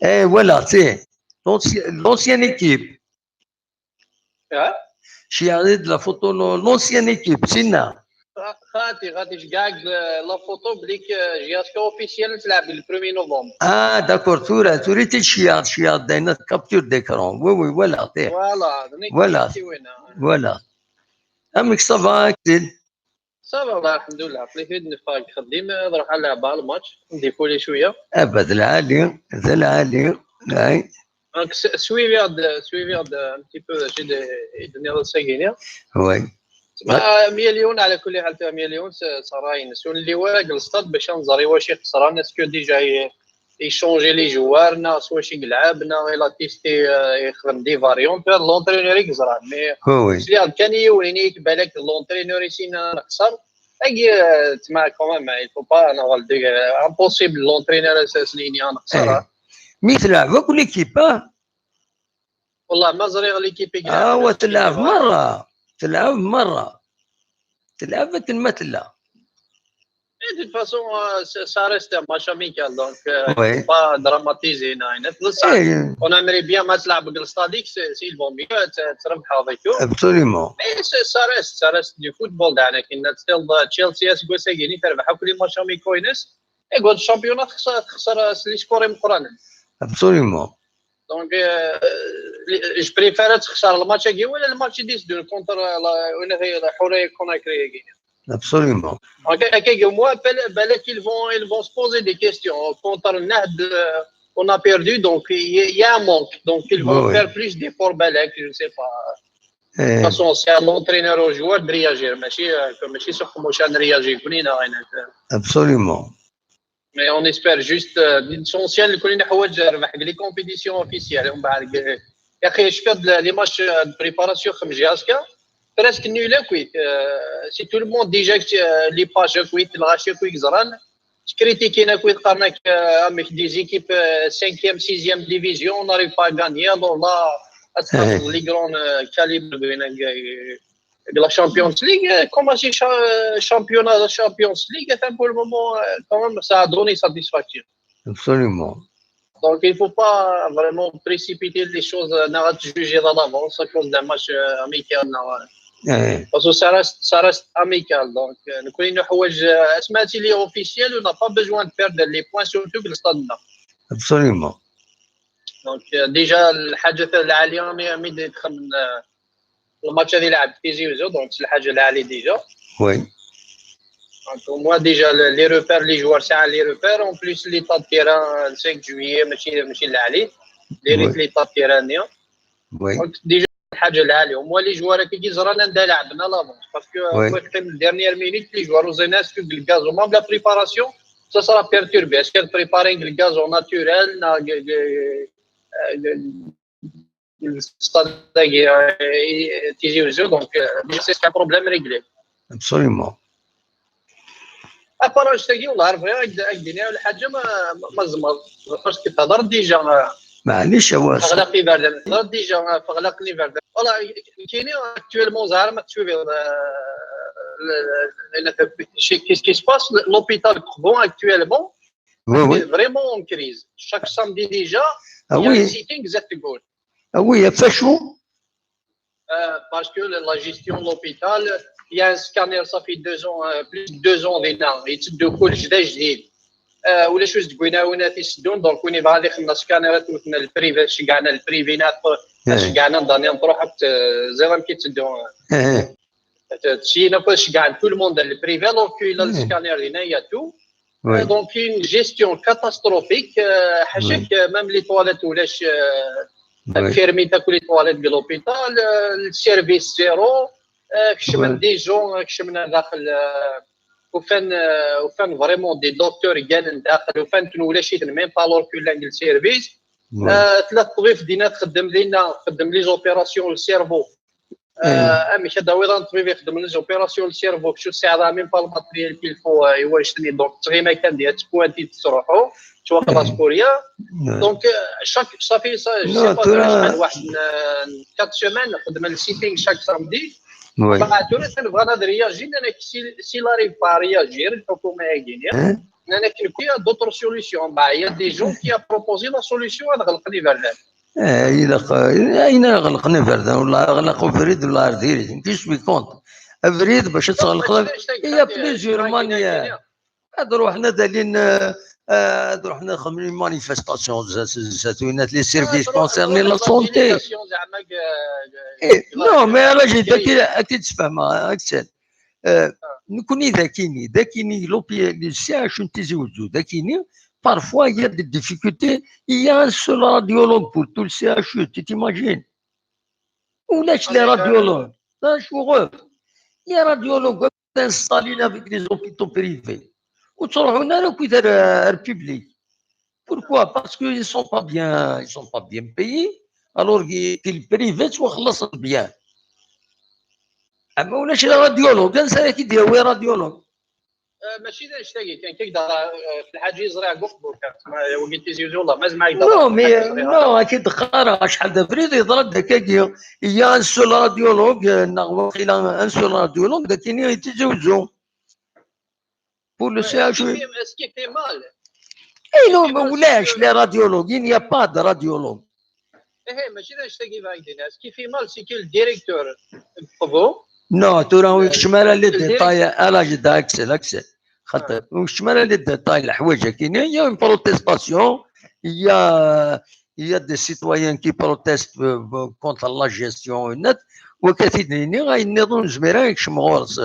Eh, voilà, c'est l'ancien-, l'ancienne équipe. Hein? J'ai regardé de la photo, non, l'ancienne équipe, c'est là. Xaṭi, xaṭi, ceggɛeɣ-d la photo Blick, euh, J S K officiel, tleɛb le premier novembre. Ah, d'accord, tura, tura i t-id-ceggɛeɣ, ceggɛeɣ-d dayen, capture d'écran. Oui, oui, voilà, t'es. Voilà, voilà. Voilà. Amek ça va, Axel? Ça va, والله الحمد لله. Qlil i d-neffeɣ deg uxeddim, ad ruḥeɣ ad leɛbeɣ le match, ndifuli cwiya. Ah, bah, d lɛali, d lɛali. Ay. Donc, s-, suiviɣ-d, suiviɣ-d un petit peu d acu i d-, i d-tenniḍ ass-agi-nni. Oui. Ma, mya lyon, ɛla kulli ḥal, mya lyon s-, s ṛṛay-ines. Ur nelli ara deg lstad bac ad nẓer i wacu ixesren. Est-ce que déjà i-, ichangé les joueurs, neɣ s wacu i yelɛeb, neɣ il a testé, euh, ixdem des variantes, l'entraîneur i yeẓran. Mais sliɣ-d kan i yiwen, ini-k balak d l'entraîneur i s-yennan ad nexser. Agi, euh, tma, quand même, il faut pas, neɣ, euh, impossible l'entraîneur ad s-, ad s-yini ad nexser, hein. Mi tleɛb akk l'équipe, ah? Wallah, ma ẓriɣ l'équipe i yelɛeb. Ah, wa tleɛb merra. Tleɛb merra. Tleɛb akken ma tella. Et de toute façon, euh, ça, ça reste un match amical, donc, euh, oui, faut pas dramatiser, non, non. Eh. On aimerait bien ma tleɛb deg l'stade, c'est, c'est, il vaut mieux, euh, تربح avec eux. Absolument. Mais c'est, ça reste, ça reste du football, داعنا كنا تصل Chelsea aseggas-agi-nni terbeḥ akk les matchs amicaux-ines. Et قلت championnat تخسر، تخسر les scores imeqqranen. Absolument. Donc, euh, je préfère تخسر الماتش-agi ولا الماتش ديس دو contre la, وين هي الحرية كوناكري-agi. Absolument. Donc, au moins, bel-, balak ils vont, ils vont se poser des questions. Contre Nahd, euh, on a perdu, donc il y, a- il y a un manque. Donc, ils vont faire plus d'efforts, balak, je ne sais pas. De toute façon, c'est à l'entraîneur, aux joueurs de réagir. ماشي, euh, comme ماشي سوق موشان réagir. Absolument. Mais on espère juste, euh, l'essentiel, كنا نحوج نربح les compétitions officielles. ومن بعد، يا أخي، شفت les matchs de préparation خم J S K, presque nul أكيد. Euh, si tout le monde déjà, euh, les pages أكيد، الغاشي أكيد زران. Critiquer أكيد قرنك, euh, avec des équipes, euh, cinquième, sixième division, on n'arrive pas à gagner. Alors là, les grands, euh, calibres de, euh, de la Champions League, euh, comme c'est cha-, championnat de Champions League, enfin, pour le moment, euh, quand même, ça a donné satisfaction. Absolument. Donc, il faut pas vraiment précipiter les choses, euh, نرى juger à l'avance à cause d'un match, euh, amical, نرى. Parce que ça reste, ça reste amical. Donc, euh, نكون نحوج, euh, اسمها les officiels, on n'a pas besoin de perdre les points, surtout في الستاد. Absolument. Donc, euh, déjà, الحاجة العالية, mais, mais دخل, euh, الماتش هذه لعب تيزي وزو، donc c'est الحاجة العالية déjà. Oui. Donc, au moins, déjà, le, les repères, les joueurs, c'est les repères. En plus, l'état de terrain, le cinq juillet, ماشي, ماشي العالي. Les, oui, l'état de terrain, non. Oui. Donc, déjà, الحاجة العالية. Au moins, les joueurs qui disent, رانا ندا لعبنا l'avance. Parce que, oui, وقت la dernière minute, les joueurs, وزينا, est-ce que le gazon, même la préparation, ça sera perturbé. Est-ce qu'elle prépare le gazon naturel, نا, ج-, ج-, euh, ج-, الستاد تيزي وزو, donc, euh, c'est un problème réglé. Absolument. ابار شتاكي والله عارف غير هكذا، هكذا ولا حاجه ما ما زمر. خرجت كتهضر ديجا. معليش، هو اغلق يبردن، هضر ديجا فغلق يبردن. والله كاينين actuellement زعما ما تشوفي شي كيس كي سباس لوبيتال كوفون actuellement. Oui, oui. Vraiment en crise. Chaque samedi déjà, ah, il y a, oui, un sitting, exact goal. Ah oui, فاشو؟ Euh, parce que la, la gestion de l'hôpital, il y a un scanner, ça fait deux ans, euh, plus de deux ans, دينا يتدو كل جديد جديد. Euh, ولا شو زدقونا وين في السدون, donc وين يبغى لي خدمة سكانرات وثنا البريفي، شقعنا البريفينات، شقعنا داني نروح حتى زي ما كيتدو. تسينا كلش كاع، tout le monde dans le privé, alors que là, le scanner, il y a tout. Oui. Euh, donc, une gestion catastrophique. Euh, حاشاك, euh, même les toilettes, ولاش, euh, fermé تاكل les toilettes de l'hôpital, euh, le service zéro, euh, كشمن des gens, euh, كشمنا داخل, euh, ufan, euh, ufan vraiment des docteurs gganen daxel, ufan-ten ulac-iten, même pas alors que llan deg le service. Euh, tella teṭbibt dinna txeddem dinna, txeddem les opérations, le cerveau. Euh, amek ad d-tawiḍ un ṭbib ixeddmen les opérations, le cerveau, kečč ur tesɛiḍ même pas le matériel qu'il faut, euh, i wannect-nni, donc tettɣima kan di, ad tkwati, tettruḥu, tettwaxlaṣ Korea. Donc, euh, chaque, ça fait, ça, je sais pas, tura acḥal, waḥed n, euh, quatre semaines, xeddmen le sitting chaque samedi. Mbeɛd tura atan bɣan ad réagir, nnan-ak si, s'il arrive pas à réagir, lḥukuma-agi-nni, nnan-ak nekkni, il y a d'autres solutions. Bah, il y a des gens qui a proposé la solution ad ɣelqen iberdan. Eh, ilaq, eh, ayen ara ɣelqen iberdan, wala ɣleq ubrid, wala ar diri. Je suis contre. Abrid bac ad tɣelqeḍ, il y a plusieurs manières. Ad ruḥen ad alin, eh, eh, ad ruḥen ad xedmen une manifestation, zat, zat, winat les services concernés, la santé. Eh, non, mais ala, j'ai, ad k-id-sfehmeɣ, Axel. Euh, nekkni d akini, d akini, l'hôpi-, le C H U n Tizi Wezzu, d akini, parfois il y a des difficultés, il y a un seul radiologue pour tout le C H U, tu t'imagines? Ulac les radiologues, d acu ɣef? Les radiologues installés avec les hôpitaux privés. Ur ttruḥun ara akk ar, ar public. Pourquoi? Parce qu'ils sont pas bien, ils sont pas bien payés. Alors que, que le privé ttwaxlaṣen bien. Ama ulac la radiologue, ansa ara k-id-yawi radiologue? Euh, mačči d annect-agi kan, kik d, euh, Lḥaǧi ẓriɣ deg uqbur kan, ma, wagi Tizi Wezzu, wallah, ma zma yedda. Non, mais, non, ad k-id-qqareɣ acḥal d abrid yeḍra-d akkagi. Il y a un seul radiologue, euh, neɣ waqila un seul radiologue, d akini i Tizi Wezzu. Pour le C H U. Est-ce qu'il fait, est-ce qu'il fait mal? Eh non, mais ulac les radiologues, il n'y a pas de radiologue. Eh, mačči d annect-agi bɣiɣ ad k-d-iniɣ. Est-ce qu'il fait mal, c'est que le directeur, qbu? Non, tura ur yekcem ara les détails, ala, jida, Axel, Axel. Xaṭer, ur yekcem ara les détails, leḥwayeǧ akini, il y a une protestation, il y a, il y a des citoyens qui protestent, euh, contre la gestion, net. Waka t-id-nini, ayen nniḍen ur nezmir ara ad nekcem ɣur-s.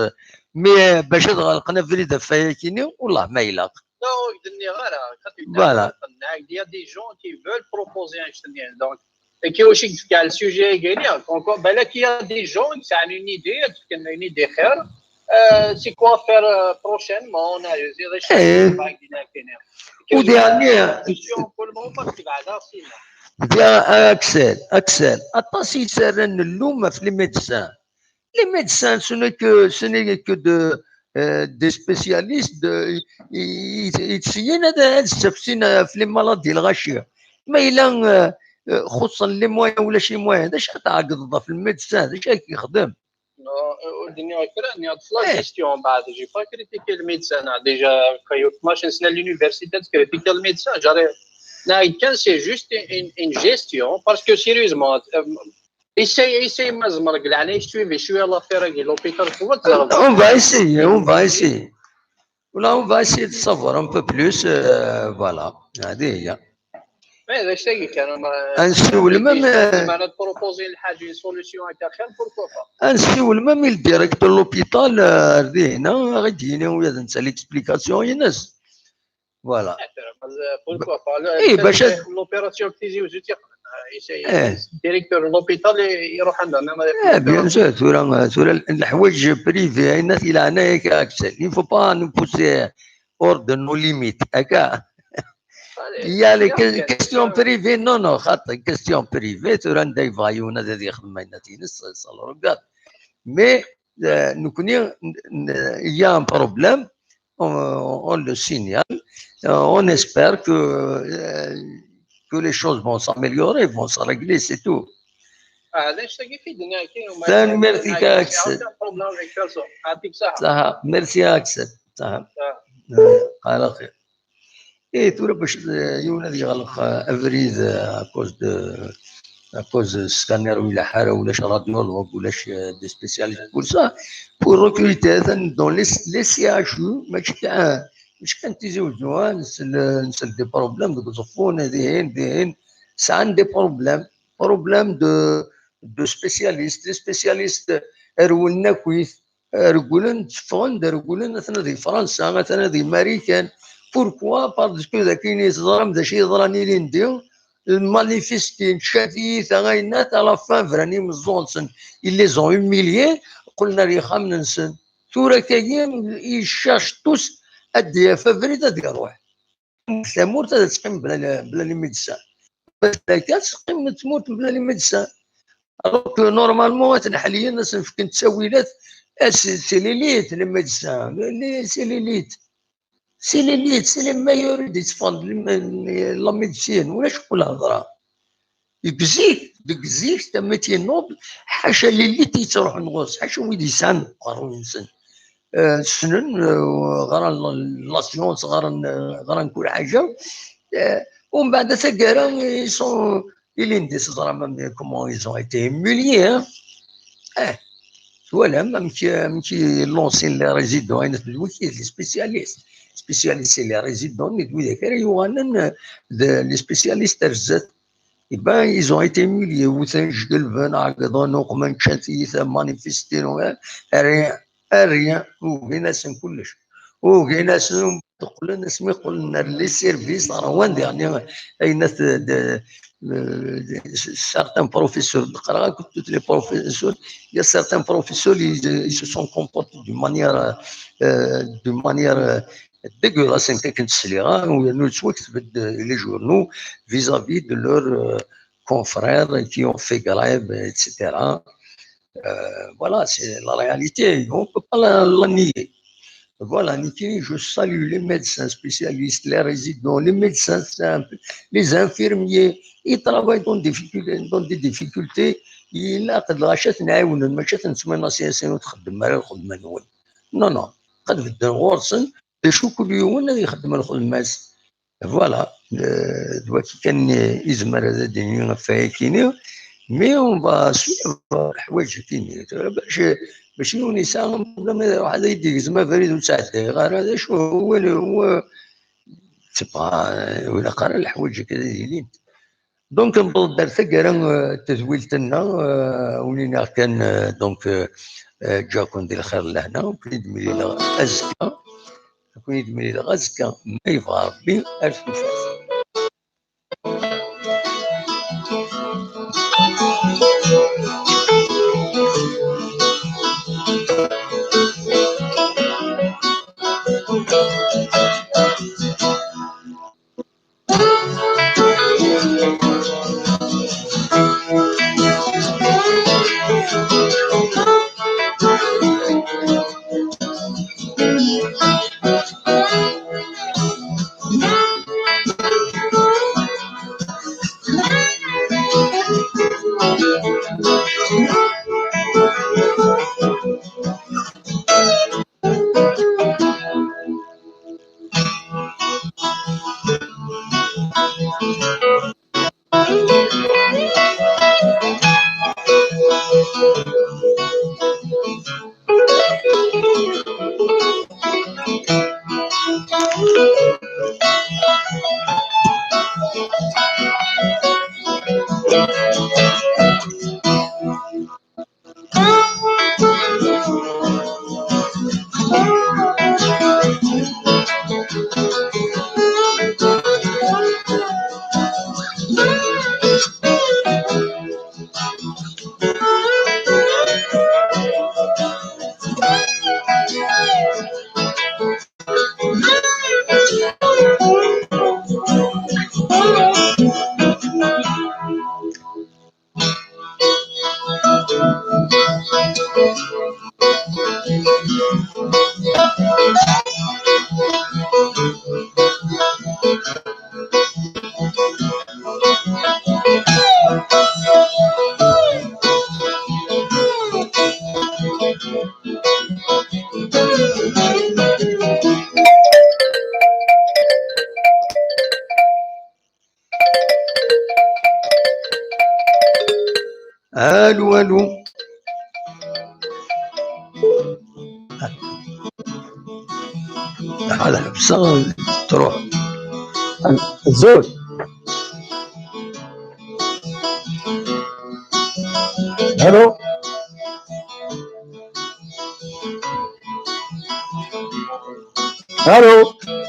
Mais, euh, bac ad ɣelqen abrid ɣef wayakini, wallah ma ilaq. Non, ur k-d-nniɣ ara. Voilà. Il y a des gens qui veulent proposer un, donc, et qui aussi, qui a le sujet, donc, balak, il y a des gens qui ont une idée, une idée xir. Euh, c'est quoi faire, euh, prochainement, on a, eh. Au dernier, pour le moment, parce que, bah, là, c'est, bien, Axel, Axel, aṭas i yettarran llum ɣef les médecins. Les médecins, ce n'est que, ce n'est que de, euh, des spécialistes, de, i, i, i, yettṣeggin ad, ad ssafsin ɣef les maladies lɣaci. Ma yella, euh, euh, xuṣṣen les moyens, ulac les moyens, d acu ad tɛeggdeḍ ɣef le médecin, d acu ad k-yexdem? Non, euh, ur d-nniɣ kra, nniɣ-d la gestion, mbeɛd, j'ai pas critiqué le médecin, hein. Déjà, quand il y a tnac sna à l'université, tu critiques le médecin, j'arrête. Non, c'est juste une, une gestion, parce que sérieusement, euh, essaye, essaye, ma tzemreḍ, leɛnaya-k, suivi cwiya l'affaire-agi, l'hôpital, tu vois. On va essayer, on va essayer. Là, on va essayer de savoir un peu plus, euh, voilà. هذه هي. Mais d acu-agi kan, ma, ad nsiwel même, euh, ma ad proposer lḥaǧa, une solution akka xir, pourquoi pas? Ad nsiwel même i le directeur de l'hôpital, euh, ar dihna, ad d-yini ula d netta l'explication-ines. Voilà. Pourquoi pas? Eh, bac ad l'opération deg Tizi Wezzu, euh, essaye. Eh. Directeur de l'hôpital, iruḥ anda, même, eh, bien sûr, tura, tura leḥwayeǧ privé, ayen i leɛnaya-k, Axel. Il faut pas nous pousser hors de nos limites, akka. Il y a les que-, questions privées, non, non, xaṭi, question privée, tura anda yebɣa yiwen ad, ad yexdem ayen ines, ça le regarde. Mais, euh, nekkni, n-, n-, il y a un problème, on, on le signale, euh, on espère que, euh, que les choses vont s'améliorer, vont se régler, c'est tout. Ah, d acu-agi i d-nniɣ, tanemmirt-ik a Axel. Ṣaḥa, merci a Axel. Ṣaḥa. Ala xir. Eh, tura bac, eh, yiwen ad yeɣleq, eh, abrid, eh, à cause de, à cause de scanner ur ileḥḥu ara, ulac radiologue, ulac, eh, des spécialistes pour ça. Pour recruter, atan dans les, les C H U, mačči kan, mačči kan Tizi Wezzu, ah, nsel, nsel des problèmes deg Uẓeffun, dihin, dihin, sɛan des problèmes, problèmes de, de spécialistes, les spécialistes rewlen akkit, rewlen, tteffɣen-d, rewlen, atan di Fransa, atan di Marikan. Pourquoi? Parce que d akken i teẓram d acu yeḍran ilindi, lmanifestin, tcad-iyi ta, ayennat, à la fin, bran imeẓẓuɣen-nsen, ils les ont humiliés, qqlen ar yexxamen-nsen. Tura kagi, il cherche tous ad d-yaf abrid ad iruḥ. Tamurt ad teqqim bla, bla les médecins. Bla, ad teqqim tmurt bla les médecins. Alors que normalement, ad ten-ḥliyen, ad sen-fken ttawilat, ad s-, c'est l'élite, les médecins. Les, c'est l'élite. C'est l'élite, c'est les meilleurs qui défendent la médecine. Ulac wala hedra. Deg zik, deg zik, c'est un métier noble, ḥaca l'élite yettruḥun ɣur-s, ḥaca wid yesɛan uqerruy-nsen. Euh, ssnen, euh, ɣran la, la science, ɣran, euh, ɣran kul ḥaǧa. Euh, ومن بعد taggara, ils sont, ilindi teẓram comment ils ont été humiliés, hein. Eh, twalam amek, amek i lansin les résidents, ayen d wiki, les spécialistes. Spécialistes, les résidents, d widak ara yuɣalen, euh, d les spécialistes ar zdat. Eh ben, ils ont été humiliés. Wten, jgelben, ɛeggḍen, uqmen, ččan tiyita, manifestin, rien, rien. Ugin-asen kullec. Ugin-asen, qqlen, asmi qqlen ar les services, ṛwan diɣen ayen at, de, de, certains professeurs, qqreɣ akk tous les professeurs, il y a certains professeurs, ils, ils se sont comportés d'une manière, euh, d'une manière, euh, dégueulasse, akken tesliɣ, ah, u yernu yettwakteb-d les journaux vis-à-vis de leurs, euh, confrères qui ont fait grève, et cetera. Euh, voilà, c'est la réalité. On ne peut pas la, la nier. Voilà, Niki, je salue les médecins spécialistes, les résidents, les médecins simples, les infirmiers. Ils travaillent dans des difficultés, dans des difficultés. Ilaq ad lɣaci ad ten-ɛiwnen, mačči ad ten-ttmenasyasen ur txeddmem ara lxedma-nwen. Non, non. Qed bedden ɣur-sen, d acu kul yiwen ad ixeddem lxedma-s. Voilà. Euh, d waki kan, euh, izmer ad d-yini ɣef wayakini, mais on va suivre leḥwayeǧ-akini. Bac, bac yiwen yesɛa amproblème ad iruḥ ad yi-d-yegzem abrid ur ttɛeddayeɣ ara, d acu, huwa, huwa, c'est pas, euh, ur ilaq ara leḥwayeǧ akka ad ilint. Donc, newweḍ-d ar taggara, euh, n tedwilt-nneɣ, euh, ur iniɣ kan, euh, donc, euh, euh, ǧǧa-ken di lxir d lehna, ur ken-id-mlileɣ azekka. Ad ken-id-mlileɣ azekka, ma yebɣa Ṛebbi, ar tufat. Allô, allô. هذا حبسة تروح. الزوج. Allô. Allô.